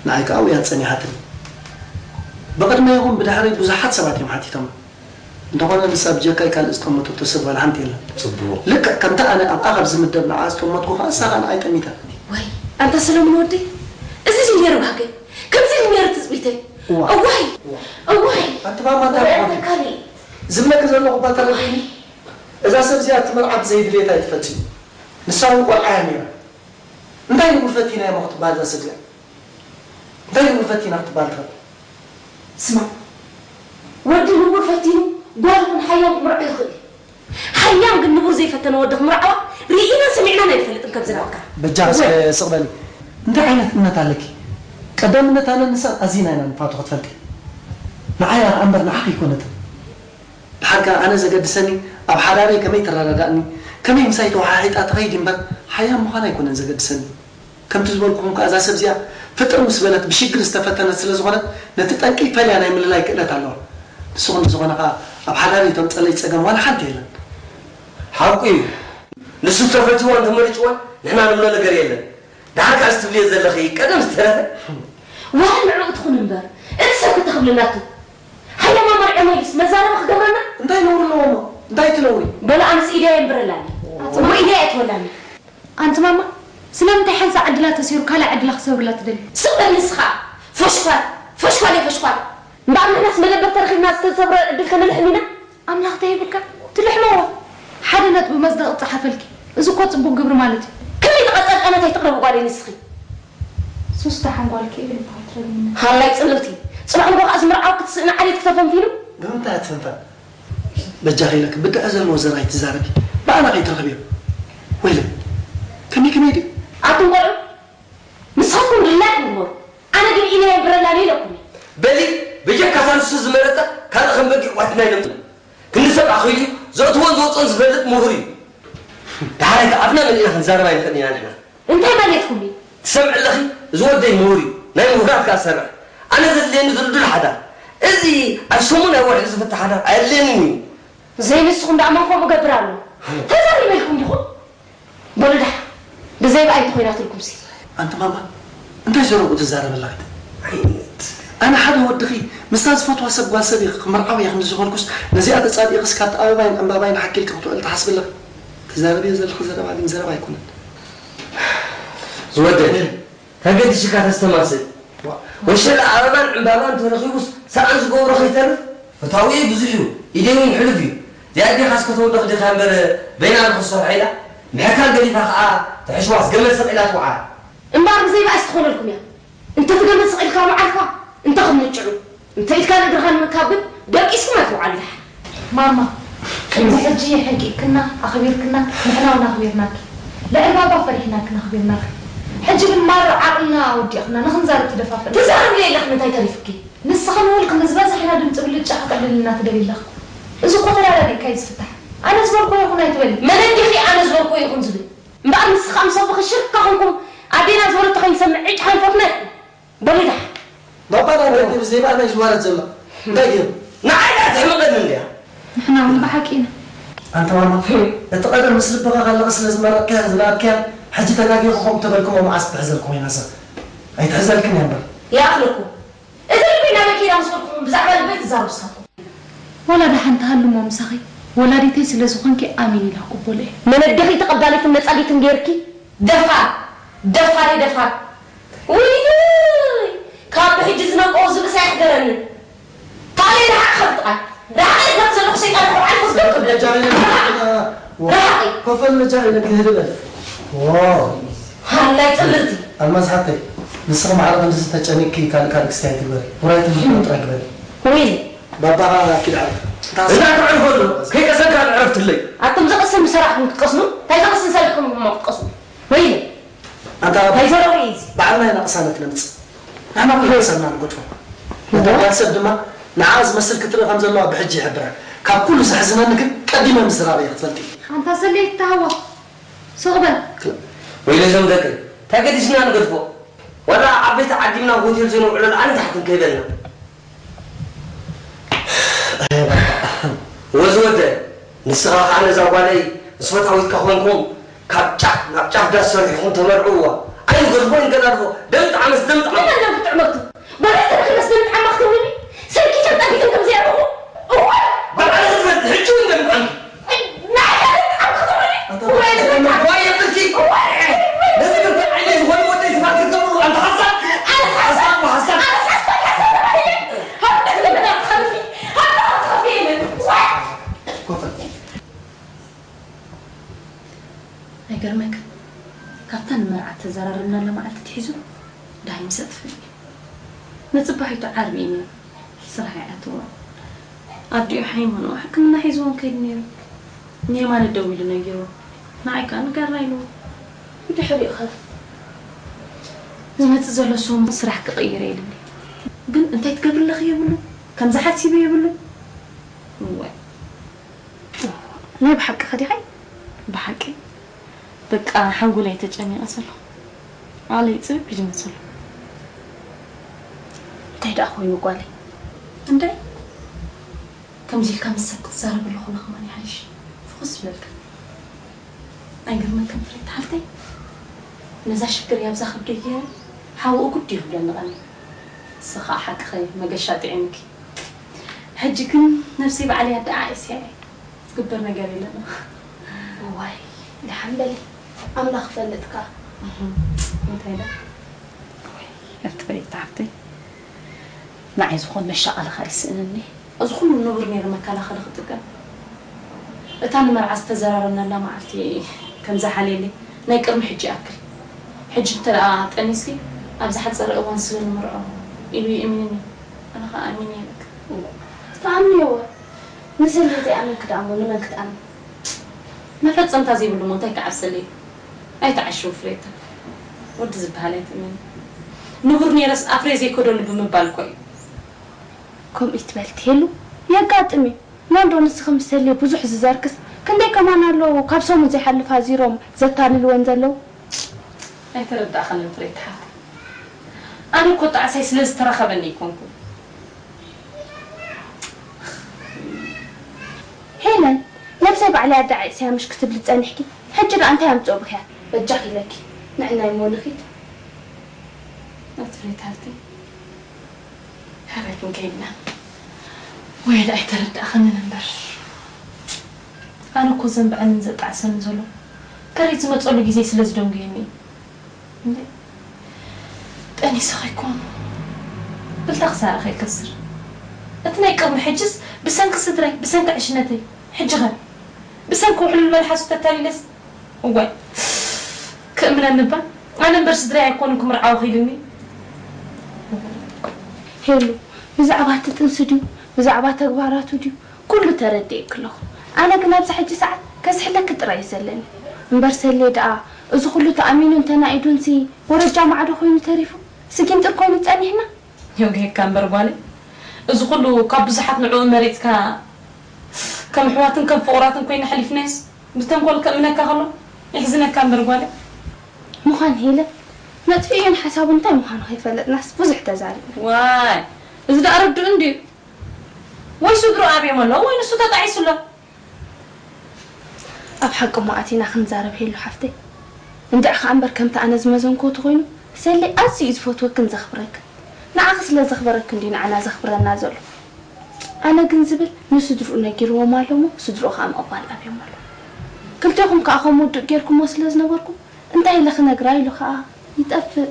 ንዓይ ከኣ ውያ ጸኒሓትኒ። ብቕድመይ ይኹን ብድሕረይ ብዙሓት ሰባት እዮም ሓቲቶም። እንተኾነ ንሳ ብጀካይ ካልእ ዝጠመተቶ ሰብ ዋላ ሓንቲ የለን። ጽቡቕ። ልክዕ ከምቲ ኣነ ኣብኣ ካብ ዝምደብ ንዓኣ ዝጠመትኩ ከኣ ንሳ ከኣ ንዓይ ጠሚታ። ዋይ፣ ኣንታ ሰለሙን ወደይ፣ እዚ ድዩ ነይሩ ባህገይ? ከምዚ ድዩ ነይሩ ትጽቢተይ? እዋ። እዋይ! እዋ። እዋይ! ኣንቲ ማማ እንታይ እዋይ፣ ኮንኪ? ኣንታ ካሊ። ዝብለኪ ዘለኹ እባ ተረዲእኒ። እዛ ሰብ እዚኣ እቲ መርዓ ብዘይ ድሌታ እያ ትፈጺሙ። ንሳ እውን ቆልዓ እያ ነይራ። እንታይ ንቡር ፈቲና እሞ ክትበሃል እዛ ሰብ እዚኣ? እንታይ ንቡር ፈቲና ክትበሃል ትኽእል? ስማዕ፣ ወዲ ንቡር ፈቲኑ ጓል እውን ሓያም ክምርዖ ይኽእል እዩ። ሓያም ግን ንቡር ዘይፈተነ ወዲ ክምርዓዋ ርኢናን ሰሚዕናን ኣይንፈልጥን ከምዚ ናትካ። በጃ እስከ እወ። ስቕ በሊ። እንታይ ዓይነት እምነት ኣለኪ? ቀዳምነት ኣነ ንሳን ኣዚና ኢና ንፋቶ ክትፈልጢ። ንዓይ ኣርኣ እምበር ንዓኺ ኣይኮነትን። ደሓር ከኣ ኣነ ዘገድሰኒ ኣብ ሓዳረይ ከመይ ትረዳዳእኒ፣ ከመይ ምሳይ ተወሓሒጣ ትኸይድ እምበር ሓያም ምዃና ኣይኮነን ዘገድሰኒ። ከምቲ ዝበልኩኹም ከኣ እዛ ሰብ እዚኣ ፍጥር ምስ በለት ብሽግር ዝተፈተነት ስለ ዝኾነት ነቲ ጠንቂ ፈልያ ናይ ምልላይ ክእለት ኣለዋ። ንስኹም ብዝኾነ ከኣ ኣብ ሓዳረይ ተምጸለይ ጸገም ዋላ ሓንቲ የለን። ሓቁ እዩ። ንሱ ተፈቲዎን ተመሪጭዎን ንሕና ንብሎ ነገር የለን። ደሓር ከኣ እዚ ትብልዮ ዘለኺ ቀደም ዝተረፈ። ዋላ ንዕኡ ትኹን እምበር፣ እቲ ሰብ ክተኽብልናቱ። ሃየ ማማ ርዕሞ ኢሉስ መዛረቢ ክገብረና? እንታይ ነውሪ ኣለዎ እሞ? እንታይ እቲ ነውሪ? በሉ ኣነስ ኢደይ የንብረላኒ። እሞ ኢደይ ኣይትበላኒ። ኣንቲ ማማ፣ ስለምንታይ ሓንሳእ ዕድላ ተሰይሩ ካልእ ዕድላ ክሰብርላ ትደሊ? ስቕ በል ንስኻ። ፈሽኳል፣ ፈሽኳል እየ ፈሽኳል። እምበኣር ንሕናስ መደበር ተረኺብና ዝተሰብረ ዕድል ከነልሕም ኢና? ኣምላኽ ተይብካ ትልሕመዎ። ሓደ ነጥቢ መዝገብ ክጸሓፈልኪ። እዚ እኮ ጽቡቕ ግብሪ ማለት እዩ። ከመይ ዝቐጸልካ ኣነ እንታይ ትቕረቡ ጓለይ ንስኺ? ሱስ ደሓን ጓልኪ እየ ልበሃል ትረግምኒ። ሃላይ ጽልእቲ። ጽባሕ ንጎ ከኣ ዝምርዓው ክትስእኒ ዓሌት ክተፈንፊኑ? ብምንታይ ኣትፈንፈን? በጃኺ ኢለኪ ብድዐ ዘለዎ ዘር ኣይትዛረቢ። ብኣና ከይትረኽብዮ። ወይለ፣ ከመይ ከመይ ድዩ? ኣቱም ቆልዑ፣ ንስኻትኩም ድላይኩም ግበሩ። ኣነ ግን ኢነ የንብረላ ኢለኩም እየ። በሊ፣ ብጀካ እታ ንሱ ዝመረጸ ካልእ ከም በጊዕ ዋትና ኢሎም ክንሰብ ኣኺሉ እዩ። ዘእትዎን ዝወፅኦን ዝፈልጥ ምሁር እዩ። ደሓር ኣይተ ኣፍና መሊእና ክንዛረብ ኣይንኽእል ኢና ንሕና። እንታይ ማለትኩም እዩ? ትሰምዒ ኣለኺ? እዚ ወደይ ምሁር እዩ። ናይ ምሁራት ከኣ ዝሰርሕ። ኣነ ዘድልየኒ ድልዱል ሓዳር። እዚ ኣብ ሰሙን ኣብ ወርሒ ዝፍታ ሓዳር ኣየድልየንን እዩ። ዘይንስኹም ደኣ መን ከምኡ ገብር ኣሎ? ተዛሪበልኩም ዲኹም? በሉ ደሓ፣ ብዘይ ብኣይ እንተኾይናትልኩምሲ። ኣንቲ ማማ፣ እንታይ ዘረብኡ ትዛረብ ኣለኺ? ዓይነት። ኣነ ሓደ ወድኺ ምስታ ዝፈትዋ ሰብ ጓል ሰብ ኢኺ ክምርዓው እየ ክንዲ ዝበልኩስ፣ ነዚኣ ተጻዲቕስ ካብቲ ኣበባይን ዕምባባይን ሓኪልኪ ክትውዕል ትሓስቢ ኣለኺ? ትዛረብዮ ዘለኺ ዘረባ ግን ዘረባ ኣይኮነን። ዝወደድ፣ ተገዲሽካ ተስተማስል። ዋ። ወሸላ ኣበባን ዕምባባን ተረኺቡስ ሰኣን ዝገብሮ ከይተርፍ? ፈታዊኡ ብዙሕ እዩ፣ ኢደይ እውን ሕሉፍ እዩ። እዚኣ ኣዴኻስ ከተወልዶ ክደኻ እምበር በይና ንኽሰርሖ ኢላ ምሕካል ገዲፋ ኸዓ ተሕሽዋስ ገመድ ሰቒላ ትውዓል። እምበኣር ብዘይ ባእሲ ትኾነልኩም እያ። እንተ ትገመድ ሰቒልካ ምዓልካ እንተ ክትምጭዑ፣ እንተ ኢድካን እግርኻን ምካብ ግን ደቂስኩም ኣይትውዓሉ ደሓን። ማማ፣ ከምዚ ሕጂ የሕንቂቅክና፣ ኣኽቢርክና፣ ንሕና እውን ኣኽቢርናኪ። ልዕሊ ባባ ፈሪሕናክን ኣኽቢርናክን። ሕጂ ግን ማራ ዓቕልና ወዲእኽና፣ ንኽንዛረብ ትደፋፍእና። ትዛረቢ ኣለኺ፣ እንታይ ተሪፉኪ? ንስኽን ውልክን ዝበዛሕና ድምፂ ብልጫ ክጥልልና ትደልዪ ኣለኺ። እዚ እኮ ተረዳዲእካ እዩ ዝፍታሕ። ኣነ ዝበልኮ ይኹን ኣይትበሊ። መን እንዲኺ ኣነ ዝበልኮ ይኹን ዝብል? እምበኣር ንስኻ ምስ ኣቦኺ ሽርካ ኾንኩም ኣዴና ዝበለቶ ከይንሰምዕ ዕጭ ሃንፈትና ኢኹም። በሉ ደሓ። ባባ ናይ ገድሊ ብዘይ ባእና እዩ ዝዋረድ ዘሎ። እንታይ ገይሩ? ንዓይ ደኣ ትሕምቐኒ እንድያ። ንሕና እውን ብሓቂ ኢና። ኣንታ ማማ፣ እቲ ቀደም ምስ ልብኻ ከለኻ ስለ ዝመረቕካያን ዝነኣድካያን፣ ሕጂ ተጋጊኹ ከምኡ ተበልኩሞ መዓስ ትሕዘልኩም ወይናሰ? ኣይትሕዘልክን እያ እምበር። ይኣኽለኩም። እቲ ልበይ ናበይ ከይዳ ምስ በልኩኹም ብዛዕባ ልበይ ትዛረቡ ንስኻትኩም። ዋላ ደሓን ትሃሉ እሞ ምሳኺ፣ ወላዲተይ ስለ ዝኾንኪ ኣሜን ኢለ ክቕበሎ እየ። መነገኺ ተቐባሊትን ነጻጊትን ገይርኪ? ደፋር! ደፋር እየ ደፋር! ውይ! ካብ ብሕጂ ዝነቀው ዝብእስ ኣየሕደረንን። ካልእ ርሓቕ ካብ ጥቓይ። ርሓቕ ኢልካ ዘለኹ ሰይጣን ርሓቕ ኢልካ ዝገብር ክብለካ። ርሓቕ! ኮፈል መጃ ኢለ ክህድ በል። ዋው! ሃላይ ጽልእቲ! ኣልማዝ ሓተይ፣ ንስኺ ማዕረ ከምዚ ተጨኒቅኪ ካልእ ካልእ ክስታይ ትግበሪ። ውራይ ትምህርቲ ጥራይ ግበሪ። ውይ! ባባኻ ኣኪድ ዓርፍ። እዛ ክዕርፈሉ፣ ከይቀሰንካ ዕረፍትለይ። ኣቱም ዘቐስን ብሰራሕኩም ክትቀስኑ፣ እንታይ ዘቐስን ሰሪሕኩም እሞ ክትቀስኑ? ወይለ! ኣንታ እንታይ ዘረዊ እዩ እዚ? ባዕልና ኢና ቅሳነት ነምጽእ። ንሕና እኮ ሓሳብና ንገድፎ። ነታ ጓል ሰብ ድማ ንዓ ዝመስል ክትርኢ ከም ዘለዋ ብሕጂ ይሕብራ። ካብ ኩሉ ዘሕዝነኒ ግን ቀዲመ ምዝራብ እየ ክትፈልጢ። ኣንታ ሰለይቲ ተሃወኽ። ሱቕ በል። ወይለ እዞም ደቂ፣ እንታይ ገዲስና ንገድፎ? ዋላ ኣብ ቤት ዓዲምና ሆቴል ዘይንውዕለሉ ኣነ ታሕትን ከይበልና። ወዚ ወደ፣ ንስኻ ኸዓ ነዛ ጓለይ ምስ ፈታዊትካ ኾንኩም ካብ ጫፍ ናብ ጫፍ ዳስ ሰሪሕኹም ተመርዕውዋ። ኣይንገድፎ፣ ኣይንገዳድፎ። ደም ጣዕመስ ደም ጣዕመ። መን ኣለዉ ክጥዕመቱ? ባዕልኻ ተረኺበስ ደም ጣዕማ ክትብሉኒ? ሰልኪ ከም ጠቢትን ከም ዘይረኹ? እዋይ! ባዕልኺ ትፈልጢ፣ ሕጂ እውን ደም ጣዕምኪ። ናይ ደም ጣዕማ ክትብሉኒ? እዋይ! እዋይ! እዋይ! እዋይ! ነዚ ግን ዓይነይ ዝኾነ ወደይ ስማዕኪ ትገብሩ፣ ኣንታ ሓሳድ! ኣነ ሓሳድ! ሓሳድ! ኣነ ሓሳድ! ሓሳድ! ሓሳድ! ኣይገርመክን? ካብታ ንመርዓ ተዘራረብናላ መዓልቲ ኣትሒዙ ደሃይ ምሰ ጥፍእ እዩ። ንጽባሒቱ ዓርቢ እዩ ነይሩ። ስራሕ ይኣትዎ። ኣዲኡ ሓይመንኦ ሕክምና ሒዝዎም ከይዱ ነይሩ። ንየማነ ደዊሉ ነጊርዎ። ንዓይ ከኣ ንጋራ ኢልዎ። ብድሕሪኡ ኸ ዝመጽእ ዘሎ ሰሙን ስራሕ ክቕይር እየ ኢሉኒ። ግን እንታይ ትገብሪ ኣለኺ የብሉን። ከምዚ ሓሲበ የብሉን። እዋይ። ናይ ብሓቂ ኸዲኻ? ብሓቂ በቃ ሓንጎለይ ተጨኒቐ ዘለኹ። ዓለይ ጽብብ ኢሉ መሰሉ። እንታይ ደኣ ኮይኑ ጓለይ? እንታይ? ከምዚ ኢልካ ምስ ሰብ ክትዛረብ ኣለኹ ንኸማን ይሓይሽ። ፍኹስ ዝበልካ። ኣይገርመክን ፍሬት ሓፍተይ? ነዛ ሽግር ያብዛ ከብደይ ገይረ ሓውኡ ጉድ እዩ ክብለኒ ቀንዩ። ንስኻ ሓቅኺ መገሻ ጥዒምኪ። ሕጂ ግን ነብሰይ ባዕለይ ኣደዓዒሰያ እየ። ዝግበር ነገር የለን። እዋይ፣ ደሓን በሊ። ኣምላኽ ይፈልጥ ከኣ። እንታይ ኢለ? ወይ፣ ኣትበይ፣ ሓፍተይ። ንዓይ ዝኾን መሻቐሊ ከኣ ይስእንኒ። እዚ ኩሉ ንቡር ነይሩ መከላኸሊ ክጥቀም። እታ ንመርዓ ዝተዘራረብናላ መዓልቲ ከም ዝሓልየለይ ናይ ቅድሚ ሕጂ ይኣክል። ሕጂ እንተ ደኣ ጠኒስኪ፣ ኣብ ዝሓጸረ እዋን ስለ ንምርዖ ኢሉ ይእምንኒ። ኣነ ኸኣ ኣሚነ እየ በቃ። ትኣምንዮ እወ። ንሰለይ ዘይኣመንኪ ደኣ እሞ ንመን ክትኣምን? መፈጸምታ ዘይብሉ እሞ እንታይ ክዓብሰለይ? ኣይትዓሽው ፍሬታ። ወዲ ዝበሃል ኣይትእመኒ። ንቡር ነይረስ ኣፍረይ ዘይከደሉ ብምባል እኮ እዩ። ከምኡ ይትበል ትሄሉ። የጋጥም እዩ። ናንዶ ንስኺ ምስ ሰልየ ብዙሕ ዝዘርክስ ክንደይ ከማን ኣለዉ ካብ ሰሙን ዘይሓልፍ ኣዚሮም ዘታልልወን ዘለዉ። ኣይተረዳእኽንን ፍሬታ ሓፍተይ። ኣነ እኮ ጣዕሳይ ስለ ዝተረኸበኒ ኣይኮንኩን። ሄለን፣ ነብሰይ ባዕለይ ኣደዓዒሰያ ምሽ ክትብሊ ጸኒሕኪ፣ ሕጂ ደኣ እንታይ ኣምጽኦ ብኽያት? በጃኺ ኢለኪ፣ ንዕናይ እሞ ንኺድ። ኣቲ ፍሬታ ሓፍተይ፣ ካበይ ክንከይድ ኢና? ወይ ደኣ ኣይተረዳእኽንን እምበር። ኣነ እኮ ዘንብዐንን ዘጣዕሰንን ዘሎ ከረይ ዝመጸሉ ግዜ ስለ ዝደንጉየኒ እዩ። እንዴ፣ ጠኒሱ ኸይኮን ብልታ ክሳራ ኸይከስር። እቲ ናይ ቅድሚ ሕጅስ ብሰንኪ ስድራይ፣ ብሰንኪ ዕሽነተይ፣ ሕጂ ኸ ብሰንኪ ውሕሉል መልሓሱ ተታሊለስ? እዋይ፣ ክእምነኒ እባ። ኣነ እምበር ስድራይ ኣይኮኑን ክምርዓው ኺልኒ። ሄሉ፣ ብዛዕባ እቲ ጥንሲ ድዩ ብዛዕባ ተግባራቱ ድዩ ኩሉ ተረዲኤኪ ኣለኹ። ኣነ ግን ኣብዚ ሕጂ ሰዓት ከስሕተኪ ጥራይ እዩ ዘለኒ። እምበር ሰሌ ደኣ እዚ ኩሉ ተኣሚኑን ተናኢዱንሲ ወረጃ ማዕዶ ኮይኑ ተሪፉ ስጊንጥር ኮይኑ ጸኒሕና። የጉሄካ እምበር ጓለይ፣ እዚ ኩሉ ካብ ብዙሓት ንዕኡ መሪጽካ ከም ኣሕዋትን ከም ፍቑራትን ኮይና ኣሕሊፍናዮስ ብተንኮል ከእምነካ ከሎ የሕዝነካ እምበር ጓለይ። ምዃን ሄለ መጥፍኢኡን ሓሳቡ እንታይ ምዃኑ ከይፈለጥናስ ብዙሕ ተዛሪብና። ዋይ፣ እዚ ደኣ ርዱእ እንድዩ። ወይ ስድርኡ ኣብዮም ኣለዉ ወይ ንሱ ተጣዒሱ ኣሎ። ኣብ ሓቂ እሞ ኣቲና ክንዛረብ ሄሉ ሓፍተይ። እንድዒ ኸኣ እምበር ከምቲ ኣነ ዝመዘንክዎ ተኾይኑ ሰሌ ኣዝዩ እዩ ዝፈትወክን ዘኽብረክን። ንዓኺ ስለ ዘኽበረክን ድዩ ንዓና ዘኽብረና ዘሎ? ኣነ ግን ዝብል ንስድርኡ ነጊርዎም ኣሎ እሞ ስድርኡ ኸኣ ምቕባል ኣብዮም ኣሎ። ክልቴኹም ከኣ ከም ውዱእ ጌርኩሞ ስለ ዝነበርኩም እንታይ ኢለ ክነግራ ኢሉ ኸኣ ይጠፍእ።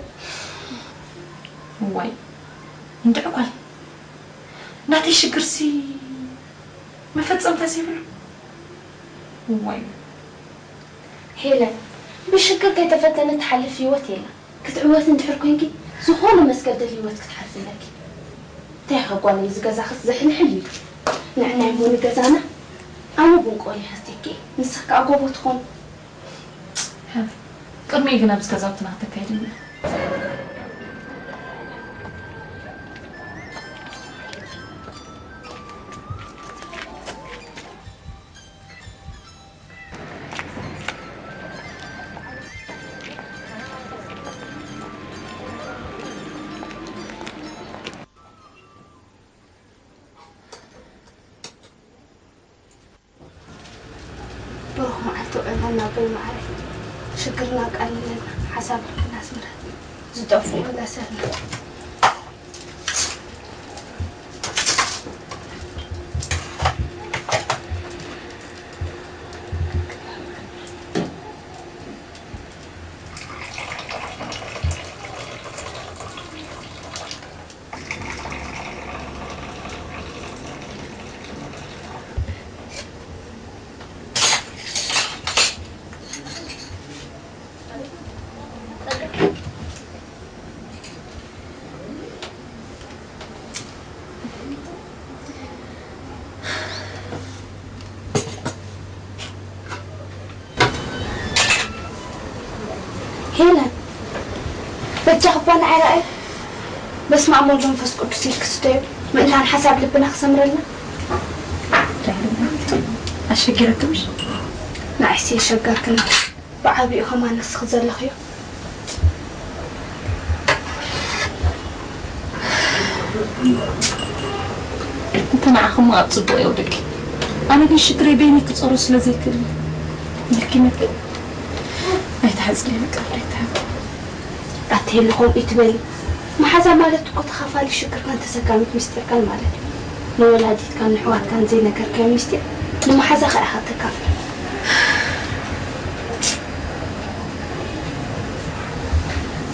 እዋይ እንድዒ ጓል ናተይ ሽግርሲ መፈጸምታ ዘይብሉ። እዋይ ሄለን፣ ብሽግር ከይተፈተነ ትሓልፍ ህይወት የላ። ክትዕወት እንድሕር ኮንኪ ዝኾነ መስገደል ህይወት ክትሓልፊ ኣለኪ። እንታይ ኢኻ ጓለይ እዚ ገዛኽስ ዘሕልሕል ኢሉ። ንዕናይ እሞ ንገዛና ኣነ ብንቆል ይሃስቲኪ ንስኽ ከኣ ጎቦ ትኾን። ቅድሚኡ ግን ኣብዚ ገዛውትና ክተካይድና። ብሩኽ መዓልቲ ውዕልና ኣቦይ መዓረይ። ሽግርና ኣቃሊለልና፣ ሓሳብ ልብና ኣስምረልና፣ ዝጠፍኡ መለሰልና። ሄለን፣ በጃኺ እባ ንዓይ ረኣይ። በስመ ኣብ ወወልድ ወመንፈስ ቅዱስ ኢልኪ ስተዩ። ምእንታን ሓሳብ ልብና ክሰምረልና። እንታይ ኢሉ? ኣሸጊረኪ ምሽ? ንዓይሲ የሸገርክኒ። ብዓቢኡ ከማን ንስኺ ዘለኽዮ። እንተ ንዓኹም ኣብ ጽቡቕ የውድቂ። ኣነ ግን ሽግረይ በይነይ ክጸሩ ስለ ዘይክእል። ምልኪነት ግን ኣይትሓጽሪ፣ በቃ ኣይትሓጽሪ። ኣትሄሊ ከምኡ ይትበሊ። መሓዛ ማለት እኮ ተኻፋሊ ሽግርካን ተሰካሚት ምስጢርካን ማለት እዩ። ንወላዲትካን ንሕዋትካን ዘይነገርካዮ ምስጢር ንመሓዛኻ ኢኻ ተካፍል።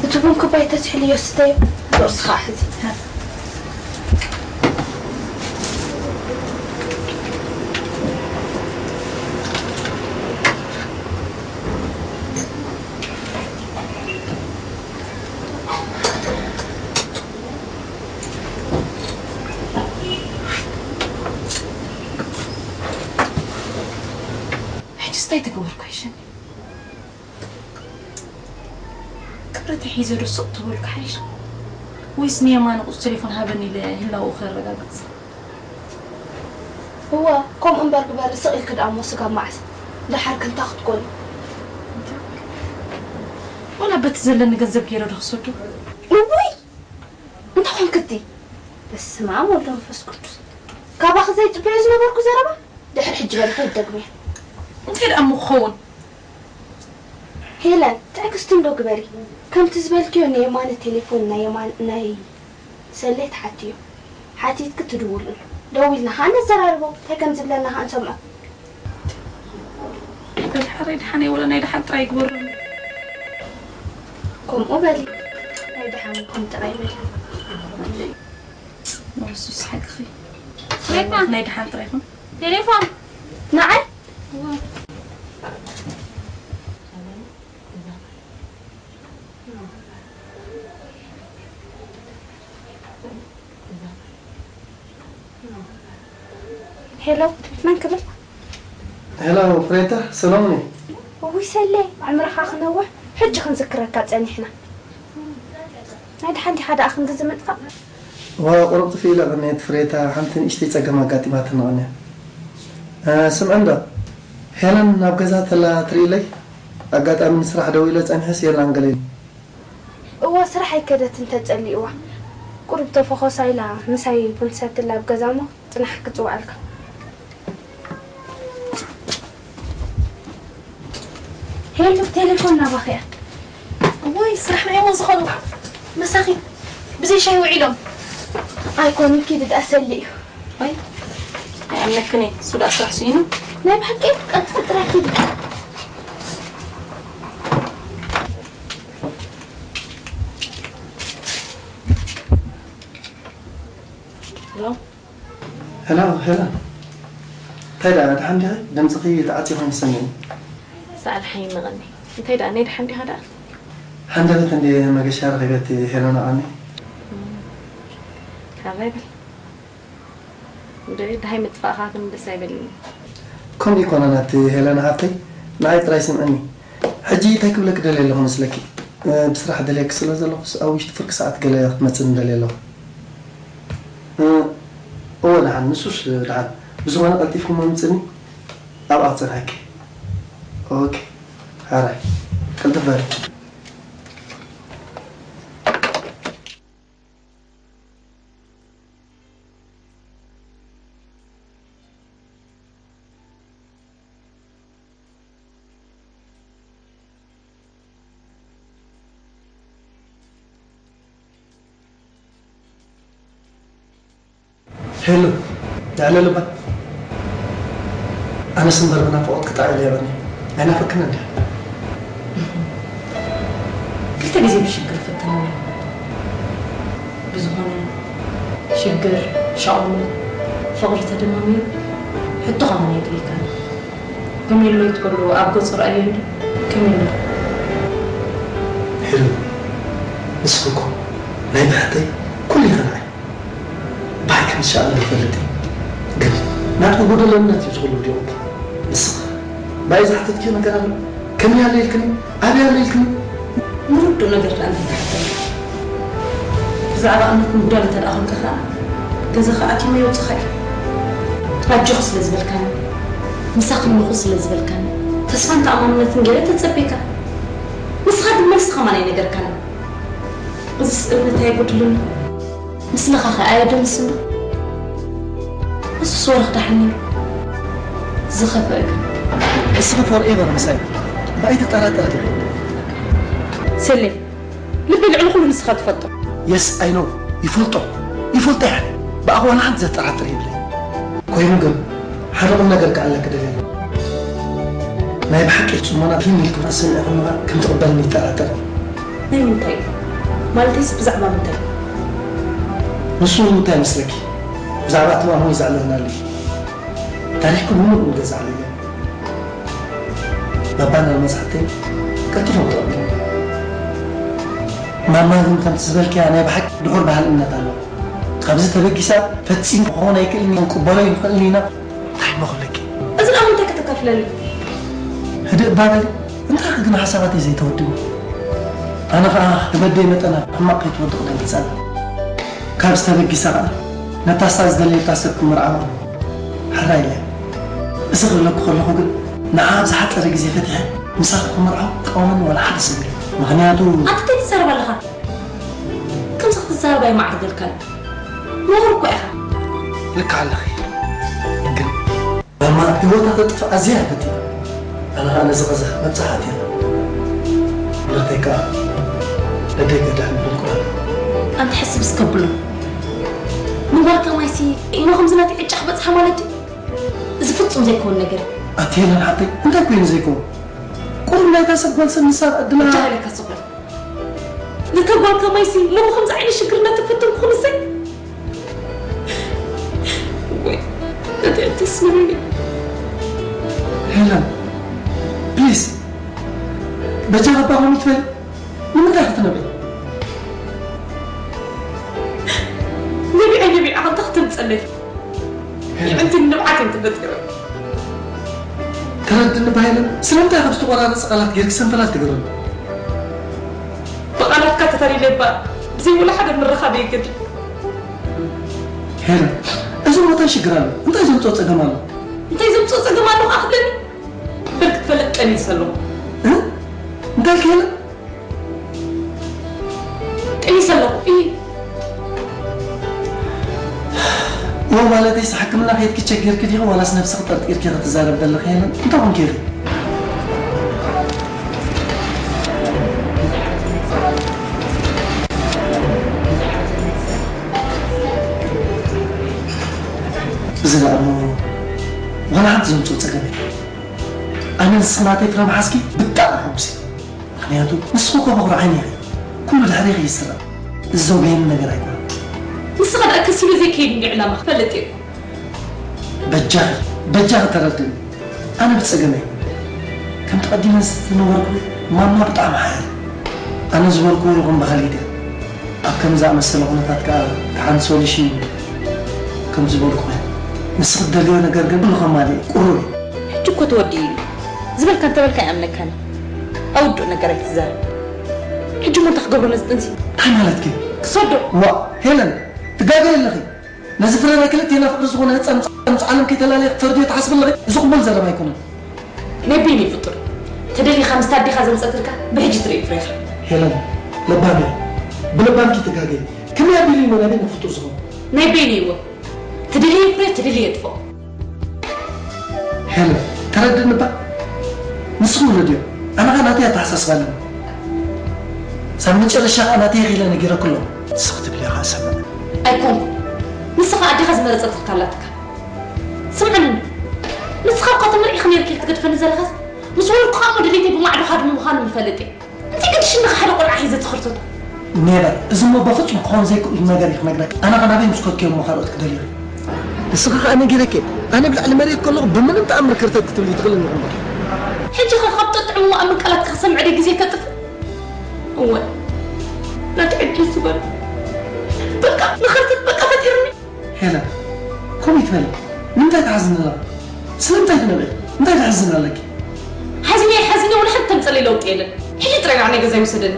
እቲ ቡን ኩባይ ተዝሕልዮ ስተዮ፣ ቁርስኻ ሕዚ። ኣይተገበርኩ ይሸኒ። ቅርተ ሒዘ ዶ ስቕ ትበልኩ ሓይሽ? ወይስ ንየማነ ቁጽሪ ቴሌፎን ሃበኒ ኢለ ህላወኡ ከረጋግጽ? እወ፣ ከምኡ እምበር ግበሪ፣ ስቕ ኢልኪ ደኣ እሞ ስጋብ መዓስ? ደሓር ክንታ ክትኮኒ? ወላ በቲ ዘለኒ ገንዘብ ገይረ ዶ ክሰዶ? እውይ! እንታይ ኮንክቲ? በስመ ኣብ ወወልድ ወመንፈስ ቅዱስ። ካባኺ ዘይጽበዮ ዝነበርኩ ዘረባ ድሕሪ ሕጂ በሊኺ ኣይትደግምዮ። እንታይ ደኣ እሞ ክኸውን? ሄለን፣ ትዕግስቲ እንዶ ግበሪ። ከምቲ ዝበልክዮ ናይ የማነ ቴሌፎን ናይ የማን-፣ ናይ ሰሌ ትሓትዮ። ሓቲትኪ ትድውልሉ። ደዊልና ኸኣ ነዘራርቦ። እንታይ ከም ዝብለና ኸኣ ንሰምዖ። በል ሓረይ ደሓነይ ወላ ናይ ደሓን ጥራይ ይግበረሉ። ከምኡ በሊ። ናይ ደሓን ይኹን ጥራይ በሊ። ንሱስ ሓቅኺ። ቴሌፎን። ናይ ደሓን ጥራይ ይኹን። ቴሌፎን። ንዓይ? ሄሎ፣ መን ክብል? ሄሎ፣ ፍሬታ፣ ሰሎሞን እየ። እውይ ሰሌ፣ ዕምርኻ ክነውሕ፣ ሕጂ ክንዝክረካ ጸኒሕና። ናይ ደሓን ዲኻ ደኣ ክንዲ ዝመጽኻ? እዋ፣ ቁሩብ ጥፍእ ኢለ ቀንየት ፍሬታ፣ ሓንቲ ንእሽተይ ጸገም ኣጋጢማትኒ ቀንያ። እ፣ ስምዒ እንዶ፣ ሄለን ናብ ገዛ ተላ ትርእይለይ? ኣጋጣሚ ንስራሕ ደዊለ ጸኒሐስ የላን ገለ ኢሉ። እወ፣ ስራሕ ኣይከደትን ተጸሊእዋ። ቁሩብ ተፈኾሳ ኢላ ምሳይ ቡን ትሰትላ ኣብ ገዛ እሞ ጽናሕ ክጽውዓልካ። ሄሎ፣ ቴሌፎን ናባኺ እያ። እዋይ፣ ስራሕ ናይሞ ዝኾኑ መሳኺን ብዘይ ሻሂ ውዒሎም። ኣይኮኑን፣ ኪዲ ደኣ ሰሊ እዩ። ኣይ፣ ኣይኣምነክን እየ። እሱ ደኣ ስራሕ ስኢኑ። ናይ ብሓቂ ቀልጥፊ ጥራይ ኪዲ። ሄሎ። ሄሎ፣ ሄሎ። እንታይ ደኣ፣ ደሓን ዲኺ? ድምፅኺ ተዓፅዩ ኮይኑ ይሰምዕኒ። ሰኣል ሓይንቐኒ። እንታይ ደኣ፣ ናይ ደሓን ዲኻ ደኣ? ሃንደበት እንድየ መገሻ ረኺበ እቲ ሄሎ ነቓኒ። እም። ካባይ በል። እንደ ደሃይ ምጥፋእኻ ግን ደስ ኣይበልኒ። ከምኡ ይኮነን ኣቲ ሄለን ሓፍተይ፣ ንዓይ ጥራይ ስምዕኒ። ሕጂ እንታይ ክብለኪ ደልየ ኣለኹ መስለኪ? እ፣ ብስራሕ ደልየኪ ስለ ዘለኹስ ኣብ ውሽጢ ፍርቂ ሰዓት ገለ ክትመጽእኒ ደልየ ኣለኹ። እ፣ እወ፣ ደሓን፣ ንሱስ ደሓን። ብዝኾነ ቀልጢፍኪ እሞ ምጽእኒ፣ ኣብኣ ክጸንሐኪ። ኦኬ፣ ሕራይ፣ ቅልጥፍ በሊ። ሄሉ፣ ልዕሊ ልባ። ኣነስ እምበር ብናፍቖት ክጣዕል እየ በኒ። ኣይናፍቅን እንዲ። ክልተ ግዜ ብሽግር ፈተኑኒ። ብዝኾነ፣ ሽግር፣ ሻቕሎት፣ ፍቕሪ ተደማሚሩ፣ ሕቶ ኸማን የድልየካን። ከመይ ኣሎ ትብሉ ኣብ ገጹ ረኣዮ እንዲ? ከመይ ኣሎ? ሄሉ፣ ንስኺ እኮ ናይ ብሕተይ ኩሉ ኢኺ ንዓይ። ብሓቂ ንሻቐል ይፈልጥ እየ። ግን ናትኪ ጎደሎ እምነት እዩ ዝኹሉ ድዮም እባ? ንስኺ ብኣይ ዝሓተትክዮ ነገር ኣሎ? ከመይ ኣሎ ኢልክኒ? ኣበይ ኣሎ ኢልክኒ? ንርዱእ ነገር ደኣ እንተይተሓተና። ብዛዕባ እምነት ምጉዳል እንተ ደኣ ኾንካ ኸኣ፣ ገዛኻ ኣትዩሞ የውጽኻ እዩ። ኣጆኺ ስለ ዝበልካኒ፣ ምሳኺ ኣለኹ ስለ ዝበልካኒ፣ ተስፋን ተኣማምነትን ገይረ ተጸብየካ። ንስኻ ግን መልሲ ኸማን ኣይነገርካኒ። እዚስ እምነት ኣየጎድልን። ምስልኻ ኸ ኣየደንስን ዶ? እሱስ ወረ ክዳሓን ነይሩ። ዝኸፍአ ግን። እስኺ ፎርኤቨር ምሳይ። ብኣይ ትጠራጠሪ ዲኺ? ሰሌ፣ ልበይ ልዕሊ ኩሉ ንስኻ ትፈልጦ። የስ፣ ኣይ ኖው። ይፈልጦ። ይፈልጦ እየ። ብኣኺ ዋላ ሓንቲ ዘጠራጥር የብለይ። ኮይኑ ግን፣ ሓደ ቁም ነገር ክኣልለኪ ደልየ ኣለኹ። ናይ ብሓቂ ጽሞና ፊልም ኢልኪ ክትሰምዒ ከለኻ ከም ትቕበልኒ ይጠራጠር። ናይ ምንታይ እዩ? ማለተይስ ብዛዕባ ምንታይ? ንሱ እንታይ ይመስለኪ? ብዛዕባ እቲ ማሞ እዩ ዘዕልለና ኣሎ። ታሪኽኪ ብምሉኡ ንገዝእ ኣለና። ባባን መጻሕተይ ቀልጢፎም ተቐቢሎም። ማማ ግን ከምቲ ዝበልክያ ናይ ብሓቂ ድሑር ባህሊ እምነት ኣለዋ። ካብዚ ተበጊሳ ፈጺሙ ክኸውን ኣይክእልን ኢና፣ ክንቅበሎ ኣይንኽእልን ኢና። እንታይ እሞ ክብለኪ? እዚ ደኣ እንታይ ከተካፍለኒ? ህድእ እባ በሊ። እንታይ ግን ሓሳባተይ ዘይተወድቡ? ኣነ ኸኣ ክበደይ መጠን ኣብ ሕማቕ ከይትወድቕ ደንግጸላ። ካብዚ ተበጊሳ ኸኣ ነታ እሳ ዝደለየታ ሰብ ክምርዓዋ ሕራይ ኢለ። እዚ ክብለኪ ከለኹ ግን ንዓ ኣብ ዝሓጸረ ግዜ ፈቲሐ ምሳኺ ክምርዓው ክቃወመኒ ዋላ ሓደ ሰብ የለን። ምኽንያቱ ኣንቲ እንታይ ትዛረብ ኣለኻ? ከምዚ ክትዛረብ ኣይመዓርገልካን። ነውሪ እኮ ኢኻ። ልክዕ ኣለኺ። ግን ማማ ህይወታ ተጥፍእ ኣዝያ እያ ፈቲና። ኣነ ኸኣ ነዚ ቐዛሕ መብጽዓ ኣትየላ። ምርተይ ከኣ ነደይ ገዳም ብንቁራ። ኣንቲ ሕስብ እስከ ብሎ። ንጓል ከማይሲ ኢሞ ከምዚ ናተይ ዕጫ ክበጽሓ ማለት ድዩ? እዚ ፍጹም ዘይከውን ነገር እዩ። ኣቲ ሄለን ሓብተይ፣ እንታይ ኮይኑ ዘይከውን? ቁሩብ ናይታ ሰብ ጓል ሰብ ንሳ ዕድላ ብቻ ኢለካ ስቕ በል። ነታ ጓል ከማይሲ ሎሚ ከምዚ ዓይነት ሽግር እናተፈተንኩ ክንሰይ? ወይ፣ ነቲ እትስምዕኒ። ሄለን፣ ፕሊዝ፣ በጃኻ እባ ከምኡ ትበል። ንምንታይ ክትነብዒ? ነቢዐ፣ ነቢዐ፣ ኣንታ ክተምጸለይ። ሄለን። የዕንቲ ንብዓት እዮም ተፈጢሮም። ተረድኒ እባ ሄለን፣ ስለምንታይ ካብ ዝተቆራረጸ ቃላት ጌርኪ ሰንፈላል ትገብርኒ? ብቓላትካ ተታሊለ እባ ብዘይ ወላ ሓደ ምርኻብ የገድል። ሄለን፣ እዚ እሞ እንታይ ሽግር ኣሎ? እንታይ ዘምጽኦ ጸገም ኣሎ? እንታይ ዘምጽኦ ጸገም ኣሎ ከኣ ክትብለኒ? በል ክትፈልጥ ጠኒሰ ኣለኹ። እ? እንታይ ኢልኪ ሄለን? ጠኒሰ ኣለኹ። እይ። ኦ፣ ማለተይስ ሕክምና ከይድኪ ቸክ ጌርኪ ዲኺ ዋላስ ነብስኺ ጠርጢርኪ ክትዛረቢ ዘለኺ ሄለን? እንታይ ኮንኪ ኢኺ? እዚ ደኣ እሞ ዋላ ሓንቲ ዘምጽኦ ጸገም የለን። ኣነ ንስኺ ናተይ ፍረ ምሓዝኪ ብጣዕሚ ሕጉስ እየ። ምኽንያቱ ንስኺ እኮ በኹሪ ዓይነይ ኢኺ። ኩሉ ድሕሬኺ ይስራዕ። እዚ ዘውገየኒ ነገር ኣይኮነን። ንስኻ ደኣ ከሲበ ዘይከይድ እንዲ ዕላማ ክፈልጥ እየ። በጃኺ፣ በጃኺ ተረድእኒ። ኣነ ብጸገመይ ከምቲ ቀዲመ ዝተነበርኩ ማማ ብጣዕሚ ሓያል። ኣነ ዝበልክዎ ይኹን ብኸሊእ ድያ? ኣብ ከምዚ ዝኣመሰለ ኩነታት ከኣ ደሓን ሶሉሽን ከም ዝበልኩ እያ። ንስኺ ትደልዮ ነገር ግን ኩሉ ከማልእ ቁሩብ እዩ። ሕጂ እኮ ተወዲኡ እዩ። ዝበልካ እንተበልካ ኣይኣምነካን። ኣብ ውዱእ ነገር ኣይትዛረብ። ሕጂ እሞ እንታይ ክገብሮ ነዚ ጥንሲ? እንታይ ማለት ግን? ክሰዶ። ዋእ ሄለን፣ ትጋገይ ኣለኺ። ነዚ ፍረ ናይ ክልቴና ፍቕሪ ዝኾነ ህጻን ምስ ዓለም ከይተላለየ ክትፈርድዮ ትሓስቢ ኣለኺ? እዚ ቅቡል ዘረባ ኣይኮነን። ናይ በይነይ ፍጡር። ተደሊኻ ምስታ ኣዴኻ ዘምጸትልካ ብሕጂ ትርኢ ፍሬኻ። ሄለን፣ ለባም እየ። ብለባምኪ ትጋገይ። ከመይ ኣቢሉ እዩ ናይ በይነይ ፍጡር ዝኾነ? ናይ በይነይ እወ። ትደልየ ፍሬ፣ ትደልየ ጥፎ። ሄለን፣ ተረድእኒ እባ። ንስኺ ውለድዮ። ኣነ ኸኣ ናተይ ኣተሓሳስባ ኣለኒ። ሳብ መጨረሻ ኸኣ ናተይ ኢለ ነጊረኪ ኣለኹ። ንስኺ ትብልዮ ኸኣ ሰምዕ። ኣይኮንኩን። ንስኻ ኣዴኻ ዝመረጸትልካ ኣላትካ። ስምዕኒ፣ ንስኻ እኳ ተመርዒኺ ነይርኪ ክትገድፈኒ ዘለኻስ፣ ምስ ወለድኩኻ እሞ ድሌተይ ብማዕዶ ሃድሚ ምዃኑ ምፈልጥ እየ። እንታይ ግድሽኒ ሓደ ቆልዓ ሒዘ ዝኽርተቶ? ኔቨር። እዚ እሞ በፍጹም ክኸውን ዘይክእል ነገር እዩ ክነግረካ። ኣነ ኸ ናበይ ምስ ከድክዮ እሞ ካልኦት ክደልዩ? ንስኻ ኸኣ ነጊረኪ። ኣነ ብልዕሊ መሬት ከለኹ ብምንም ተኣምር ክርተት ክትብሊ ትኽእልኒ እምበር። ሕጂ ኸ ካብ ጠጥዕምዎ ኣብ ምንቃላትካ ክሰምዕ ድየ ግዜ ከጥፍእ? እወ። ናተይ ዕድል ዝበሉ። በቃ ንኽርተት በቃ ፈጢሩኒ። ሄለን፣ ከምኡ ይትበሊ። ንምንታይ ትሓዝኒ ኣለኺ? ስለምንታይ ትነብዒ? እንታይ ተሕዝን ኣለኪ? ሓዚነ፣ ሓዚነ፣ ወላ ሓንቲ ተምጸለይ ለውጢ የለን። ሕጂ ጥራይ ናብ ናይ ገዛይ ውሰደኒ።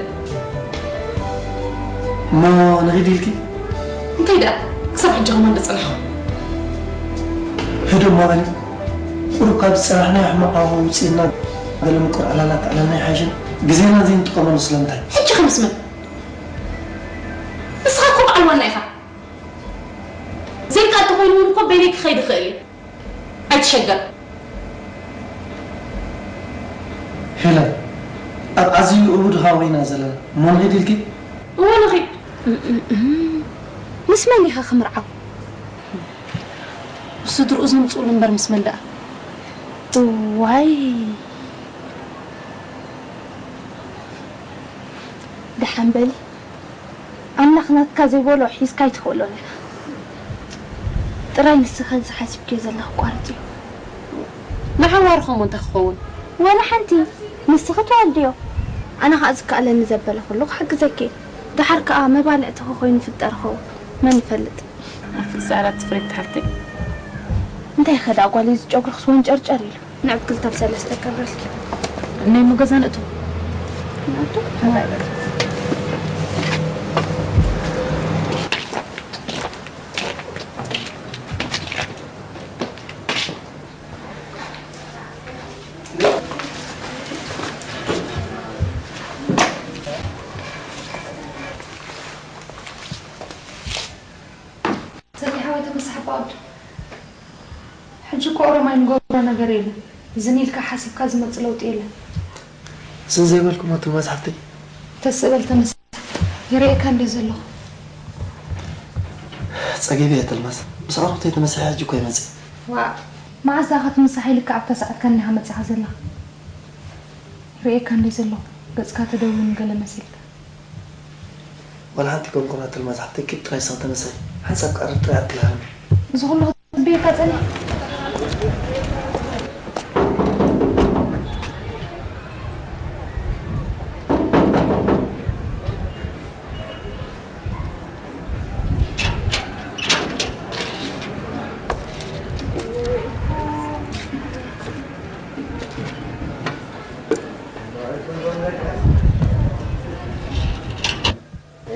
እሞ ንኺድ ኢልኪ? እንታይ ደኣ? ክሳብ ሕጂ ከማን ዶ ጸናሕኹ? ህድእ እሞ በሊ። ቁሩብ ካብ ዝጸናሕናዮ ሕማቕ ሃዋህው ውጽእና ገለ ምቁር ዕላላት ኣዕለልና ይሓይሽን። ግዜና ዘይንጥቀመሉ ስለምንታይ? ሕጂ ከ ምስ መን? ንስኻ እኮ በዓል ዋና ኢኻ። ዘይከኣ እንተኾይኑ እውን እኮ በይነይ ክኸይድ እኽእል እየ። ኣይትሸገር። ሄለን፣ ኣብ ኣዝዩ እቡድ ሃዋህው ኢና ዘለና። እሞ ንኺድ ኢልኪ? እወ ንኺድ። ምስ መን ኢኻ ክምርዓው? ምስ ስድርኡ ዘምጽኡሉ እምበር ምስ መን ደኣ? እዋይ። ደሓን በሊ። ኣምላኽ ናትካ ዘይበሎ ሒዝካ ኣይትኽእሎን ኢኻ። ጥራይ ንስኺ እዚ ሓሲብክዮ ዘለኺ ቋርጽዮ። ንሓዋሩ ኸሞ እንታይ ክኸውን? ወላ ሓንቲ። ንስኺ ትወልድዮ። ኣነ ኸኣ ዝከኣለኒ ዘበለ ኩሉ ክሕግዘኪ እየ። ደሓር ከኣ መባልዕትኺ ኮይኑ ፍጠር ኸውን። መን ይፈልጥ? ኣፍቂ ጻዕዳ ትፍሬት ሓፍተይ። እንታይ ኸ ደኣ ጓለይ እዚ ጨጉርኽስ ወንጨርጨር ኢሉ። ንዕብ ክልተ ብሰለስተ ከብረልኪ። ናይ እሞ ገዛ ንእቶ። ሰኒ ሓወይ ተመሳሕባ ወዲ። ሕጂ እኮ ኦሮማይ ንገብሮ ነገር የለን። ዝን ኢልካ ሓሲብካ ዝመጽእ ለውጢ የለን። ዝን ዘይበልኩሞ ትልማዝ ሓፍተይ። ተስእ በል ተመሳሕ። ይርእየካ እንደ ዘለኹ። ጸጊበ እየ ትልማዝ። ምስ ኣሮክተይ ተመሳሒ ሕጂ እኮ ይመጽእ። ዋእ፣ መዓዝ ደኣ ክትምሳሕ ኢልካ ኣብታ ሰዓት ከኒኻ መጺኻ ዘለኻ? ይርእየካ እንደ ዘለኹ። ገጽካ ተደዊኑ ገለ መሲልካ። ዋላ ሓንቲ ኮንኩና ትልማዝ ሓፍተይ ኪድ ጥራይ ስኻ ተመሳሒ። ሓንሳብ ቀርብ ጥራይ ኣትልሃለኒ። እዚ ኩሉ ክትጽበየካ ጸኒሐ።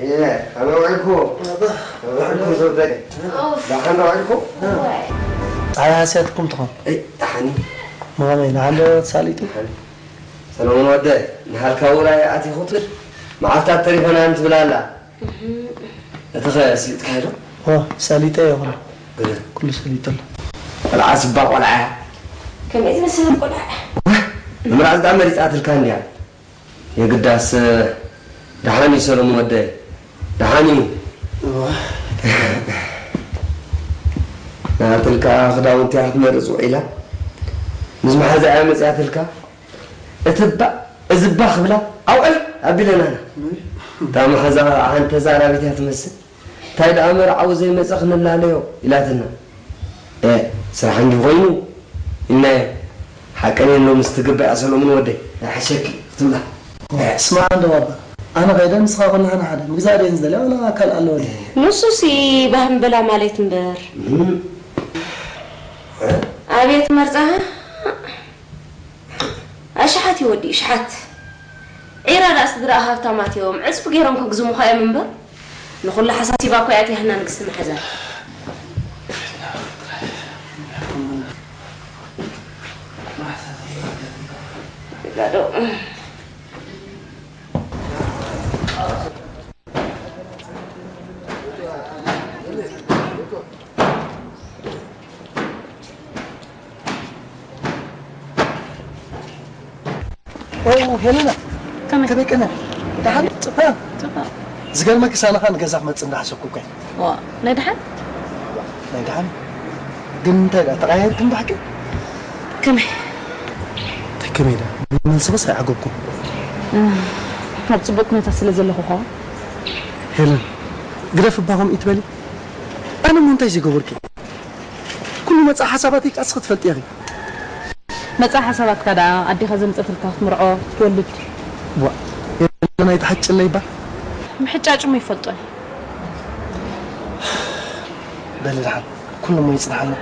እየ፣ ከመይ ውዒልኩም? ከመይ ውዒልኩም ዘውደይ? ኡፍ። ደሓን ዶ ውዒልኩም? እዋይ። ፀሓይ ሃስያትኩም ትኾን? እይ፣ ደሓን እዩ። መቐመይ፣ ደሓን ዶ ተሳሊጡ? ደሓን እዩ። ሰለሙን ወደይ፣ ንሃልካ ውራይ ኣቲኹ ትብል መዓልታት ተሪፈናን ትብል ኣላ። እህ። እቲ ኸ ስሊጥካዮ ዶ? ኦ፣ ሰሊጠ እየ ኩሉ። ግደ። ኩሉ ሰሊጠ ኣሎ። ቆልዓ ስባ ቆልዓ እያ። ከመይ ዝመሰለት ቆልዓ? ንምራፅ ደኣ መሪፃትልካ እንድያ። የግዳስ ደሓን እዩ ሰለሙን ወደይ፣ ደሓን እዩ። እዋ። ናትልካ ክዳውንቲ እያ ክትመርጽ ውዒላ። ምስ መሓዛ እያ መጺኣትልካ። እቲ እባ፣ እዚ እባ ክብላ ኣውዕል ኣቢለናና። እም። እታ መሓዛ ሓንቲ ተዛራቢት እያ ትመስል። እንታይ ደኣ መርዓዊ ዘይመጸ ክነላለዮ ኢላትና። ኤ፣ ስራሕ እንዲሁ ኮይኑ ኢልናዮ። ሓቀን የን ሎምስ ትግባእ እያ ሰሎሙን ወደይ። ኣይሓሸኪ ክትብላ። ኤ፣ ስማዕ እንዶ ባባ፣ ኣነ ኸይደ ንስኻ ኩላህና ሓደ። ምግዛእ ድየን ዝደልያ ዋላ ካልእ ኣለወን? ንሱሲ ባህም በላ ማለት እምበር። እም። ኣቤት መርጻ። ኣሽሓት ይወዲ፣ እሽሓት። ዒራ ደኣ ስድራኣ ሃብታማት እዮም። ዕጽፊ ገይሮም ክግዝሙኻ እዮም እምበር። ንኹሉ ሓሳሲባ እኮ እያ እቲያ ንግስቲ መሓዛ። ጋዶ። ኦ፣ ሄለና። ከመይ? ከመይ ቀነ? ደሓን? ጽቡቕ። እ? ጽቡቕ። ዝገርመኪ ሳናኻ ንገዛ ክመጽእ እንዳሓሰብኩ እኮ እየ። ዋ፣ ናይ ደሓን? ናይ ደሓን? ግን እንታይ ደኣ ተቐያየርክን ብሓቂ? ከመይ? እንታይ ከመይ ደኣ? መልስኽስ ኣይዓገብኩን። እ፣ ኣብ ጽቡቕ ኩነታት ስለ ዘለኹ ኸኣ። ሄለን፣ ግደፊ እባ ከምኡ ይትበሊ። ኣነ እሞ እንታይ ዘይገበርኩ? ኩሉ መጻኢ ሓሳባተይ ከኣ እስኺ ትፈልጥዮ ኢኺ። መጻኢ ሓሳባትካ ደኣ ኣዴኻ ዘምጸትልካ ክትምርዖ ክትወልድ። ዋ፣ የለና ኣይትሓጭለይ እባ። ምሕጫጭ እሞ ይፈልጦን። በሊ ደሓን፣ ኩሉ እሞ ይጽንሓልና።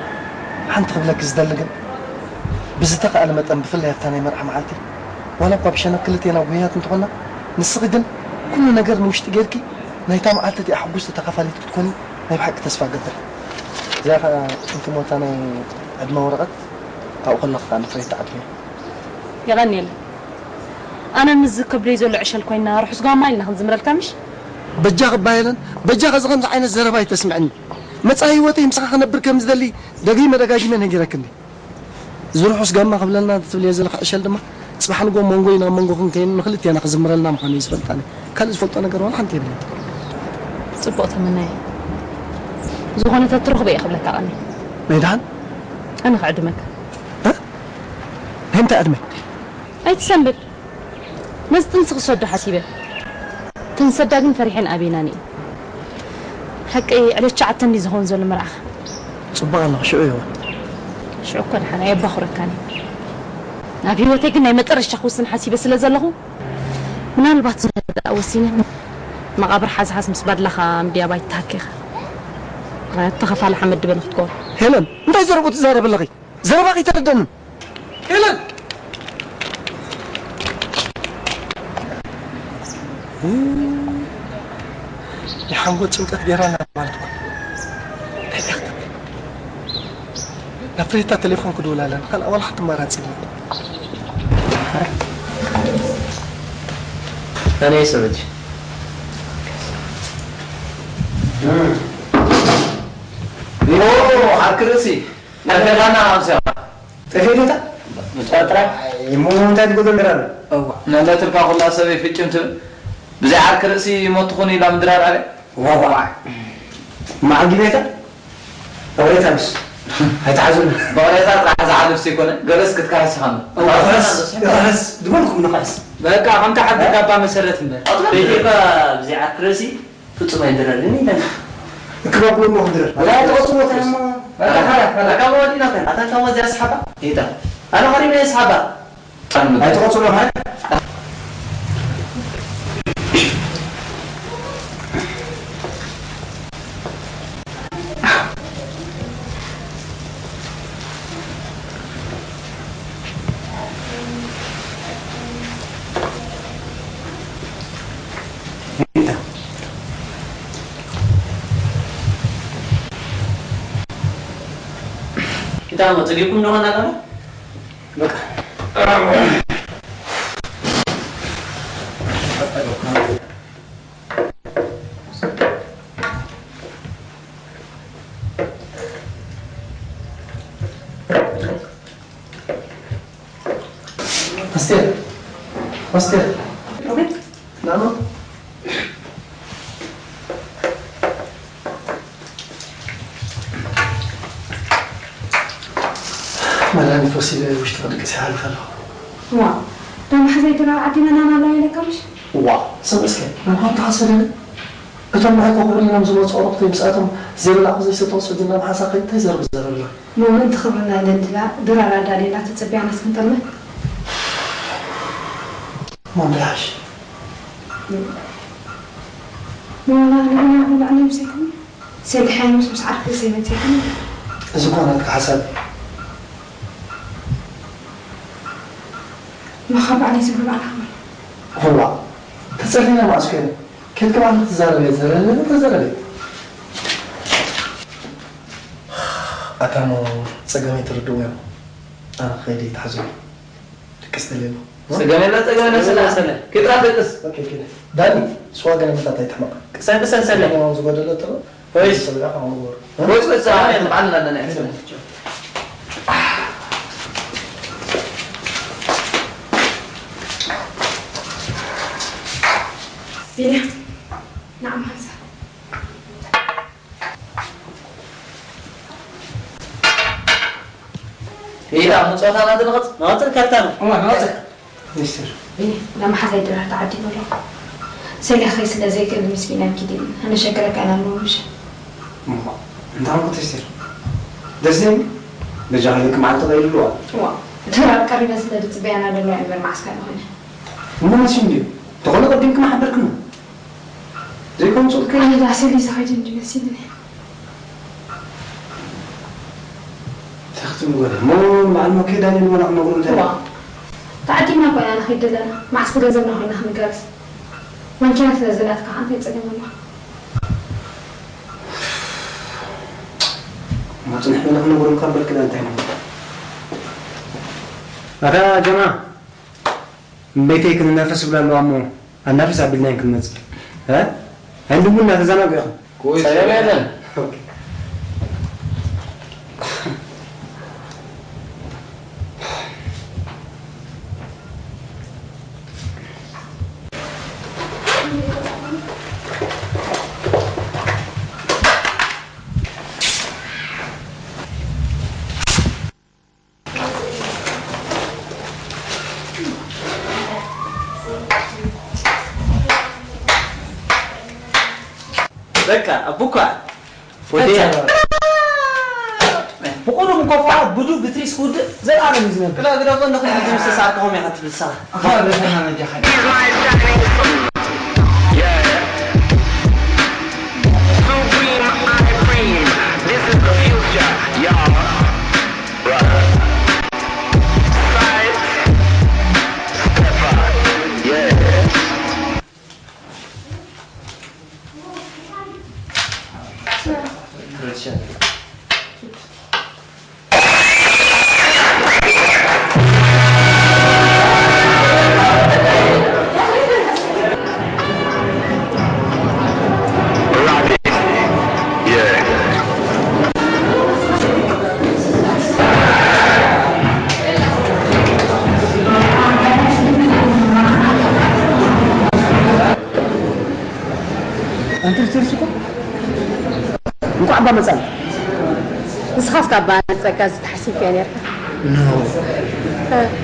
ሓንቲ ክብለኪ ዝደሊ ግን፣ ብዝተኻእለ መጠን ብፍላይ ኣብታ ናይ መርዓ መዓልቲ፣ ዋላ እኳ ብሸነኽ ክልቴና ጉህያት እንተኾና፣ ንስኺ ግን ኩሉ ነገር ንውሽጢ ጌርኪ ናይታ መዓልቲ እቲኣ ሕጉስቲ ተኻፋሊት ክትኮኒ ናይ ብሓቂ ተስፋ እገብር። እዚኣ ኸኣ እንተ ሞታ ናይ ዕድመ ወረቐት ኣብኡ ከለኺ ኸኣ ንፍሬ ትዓድልዮ። የቐንየለይ። ኣነ ምስ ዝከብደይ ዘሎ ዕሸል ኮይና ርሑስ ጋማ ኢልና ክንዝምረልካ ምሽ? በጃኺ እባ ሄለን፣ በጃኺ እዚ ከምዚ ዓይነት ዘረባ ኣይተስምዕኒ። መጻኢ ህይወተይ ምሳኻ ክነብር ከም ዝደሊ ደጊመ ደጋጊመ ነጊረክኒ። እዚ ርሑስ ጋማ ክብለልና ትብልዮ ዘለኻ ዕሸል ድማ፣ ጽባሕ ንግሆ መንጎይ ናብ መንጎኽን ከይኑ ንኽልቴና ክዝምረልና ምዃኑ እዩ ዝፈልጥ ኣነ። ካልእ ዝፈልጦ ነገር ዋላ ሓንቲ የብለይን። ጽቡቕ ተመናየ። ዝኾነ ተትረኽቦ እየ ክብለካ ቀኒ። ናይ ደሓን? ኣነ ክዕድመካ። እ? ናይ ምንታይ ዕድመ? ኣይትሰንብድ። ነዚ ጥንሲ ክሰዶ ሓሲበ። ተንሰዳ ግን ፈሪሐን ኣበይናን እየ። ሓቀይ ዕለት ትሽዓተ እንዲ ዝኸውን ዘሎ መርዓኻ። ጽቡቕ ኣለኹ፣ ሽዑ ይኹን። ሽዑ እኮ ደሓን ኣየባኹረካን እየ። ኣብ ህይወተይ ግን ናይ መጠረሽታ ክውስን ሓሲበ ስለ ዘለኹ፣ ምናልባት ዝነግር ደኣ ወሲነ መቓብር ሓዝሓዝ ምስ ባድላኻ ምድያብ ኣይተሃኬኻ። ተኸፋሊ ሓመድ ድበን ክትኮን። ሄለን፣ እንታይ ዘረብኡ ትዛረቢ ኣለኺ? ዘረባኺ ኣይተረደንን። ሄለን! ናይ ሓንጎል ጭንቀት ጌራና ማለት እኮ። እንታይ ደኣ ክትብል? ናብ ፍሬታ ቴሌፎን ክድውል ኣለና። ካልእ ዋላ ሓንቲ ኣማራጺ የለን። ኣነ ይሰበች። ኦ፣ ዓርኪ ርእሲ። ጠፊእካና ኣምስያ። ጠፊእካ? ምጽዋር ጥራይ? እሞ እንታይ ትጎድል ነራ? እዋ፣ ነለት እባ ኩላ ሰበይ ፍጭም ትብል። ብዘይ ዓርኪ ርእሲ ሞት ትኹን ኢላ ምድራር ኣለ። ዋዋ። መዓልቲ ቤታ? በቕሬታ ምስ ኣይትሓዙና። በቕሬታ ጥራሕ ዝሓልፍ ዘይኮነ፣ ገለስ ክትካሕስ ኢኻ እምበር። እዋ፣ ርሕስ፣ ርሕስ ዝበልኩም ንኽሕስ። በቃ፣ ከምታ ሓቂ ጋባ መሰረት እምበር። ቤተይ እኳ ብዘይ ዓርኪ ርእሲ ፍጹም ኣይድረርን ኢለን። ክባብሎ እሞ ክንድረር። ወላ ተቐጽሎ እሞ። በቃ፣ በቃ፣ ወዲና ከን። ኣታ ካብ ወዚያ ኣስሓባ? ኢታ። ኣነ ኸሪበ ኣስሓባ። ኣይትቐጽሎ ሃይ። ኢታ እሞ ጸጊብኩም ዶ ኸና ኣለና? በቃ። ኣስቴር፣ ኣስቴር። ኣቤት። ናኖ። መድሃኒት ወሲደ ውሽጢ ክድቅስ ይሓልፍ ኣለኹ። ዋ፣ ዶ መሓዛይ ድራር ዓዲ መናን ኣለዋ ኢለካ ምሽ? ዋ፣ ሰብ እስከ፣ መምሃርትኻ ሰደኒ። እቶም መዓኮ ክብልሎም ዝመጹ ኣቑሑተይ ምስኣቶም ዘይበላዕኩ ዘይሰተኹ ሰዲና ምሓሳ ከይድ እንታይ ዘረብ ዘረብና? ሞመንት ክብርና ኢለን ድላ ድራር ኣዳልየላ ተጸቢያናስ ክንጠምት? ማን ደሓሽ? ንዋላ ንሕና ንባዕልና ምሳይኩም ሰሊሓ ምስ ምስ ዓርኪ ዘይመጽእኩም። እዚ እኮ ናትካ ሓሳብ እዩ። መኻ ባዕለይ ዝብሎ ባዕላ ክብል። እዋ፣ ተጸሊና ማዕስ ኮይነ። ኬድካ ባዕልኻ ትዛረብ እየ፣ ተዛረብ፣ ተዛረብ። ኣታ እሞ ጸገመይ ትርድእዎ እዮም። ኣነ ክኸይድ እየ፣ ተሓዝዎ። ድቅስ ደልየ ኣለኹ። ጸገም የለ፣ ጸገም የለ፣ ሰለ፣ ሰለ። ኬድካ ድቅስ። ኦኬ፣ ኦኬ። ዳኒ፣ ስዋ ገለ ምታት ኣይትሕመቕ። ቅሰን፣ ቅሰን፣ ሰለ። እሞ ዝጎደለ እቶ፣ ወይስ? ሰለ፣ ኣሁን ወር። ወይስ፣ ወይስ፣ ሰለ፣ ሰለ። በዓል ኣለና፣ ሰለ። ቢንያም፣ ንዓም ሃምሳ። ኢላ፣ ምጽዋታ ናት ንቐጽ-፣ ንቐጽል ካርታ ነው። እዋ፣ ንቐጽል። ሚስተር። ቢኒ፣ ናብ መሓዛይ ድራር ተዓዲመ ኣለኹ። ሰሊኽኸይ ስለ ዘይክእል ምስ ቢንያም ኪድ ኢሉኒ። ኣነ ሸገረካ ኢና ንብሎ ምሽ? እሞ፣ እንታይ ኮንኩ ተስቴር? ደስ ዘይብል? በጃኻ ልክ መዓልቲ ቀይርልዋ። እዋ፣ ድራር ቀሪበ ስለ ዝጽበያና ዘለዋ እምበር መዓስ ካልእ ኾይነ። እሞ መሲሉ እንድዩ። ተኾነ ቀዲምክን ሓበርክና። ዘይኮን ጹልከ? ኣነ ዳሴ ሊዛ ኸይደ እንዲ መሲልኒ። እንታይ ክትብሉ ወረ? እሞ ንበዓል መኬዳ ንበላ ክነግሩ እንታይ? እዋ። ተዓዲምና እኮ ኢና ንኸይድ ዘለና። መዓስ ብገንዘብና ኮይና ክንጋገዝ? ማንኪና ስለ ዘላትካ ከኣ እንታይ ጸገም ኣለዎ? እሞ ጽንሕ በለ ክነግሩ ካብ በልክና እንታይ ነው? ኣታ ጀማ፣ እምበይተይ ክንናፈስ ይብላ ኣለዋ እሞ ኣናፍስ ኣቢልናየን ክንመጽእ። እ? ኣይንድንጉና ተዘናግዑ ኢኹም። ጸገም የለን። በቃ፣ ኣቡኳ። ወዲያ። ብቑሩብ እንኮ ፋ ብዱ ብትሪስ ክውድእ ዘልኣለም እዩ ዝነብር። ግዳ፣ ግዳ፣ እኮ እንዳ ኸይዱ ምስ ተሳርክኹም ኢኻ ትብል ንስኻ። ኣኻ በተና መጃኻ። Supreme Ice Cream. This is the future, y'all. Right. Size. Step up. Yeah. እኳ ኣባ መጻኒ። ንስኻስ ካብ ኣባ መጸካ ዝተሓሲብካዮ ነርካ? ኖ።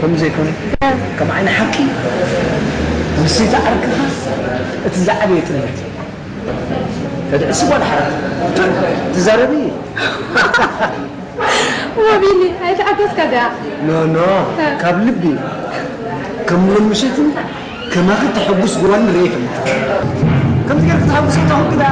ከምኡ ዘይኮነ፣ ከም ዓይኒ ሓቂ፣ ምስቲ ዓርክኻ እቲ ዝዓበየ ጥልመት። ተድዕሲ ጓል ሓራ። ትዛረቢ? ወቢኒ፣ ኣይተሓጎስካ ድኣ? ኖ፣ ኖ። ካብ ልቢ። ከም ሎሚ ምሸትን ከማኺ ተሐጉስ ጓል ርእየ ይፈልጥ። ከምዚ ጌርክ ተሐጉስ ኣለኹ ግዳ።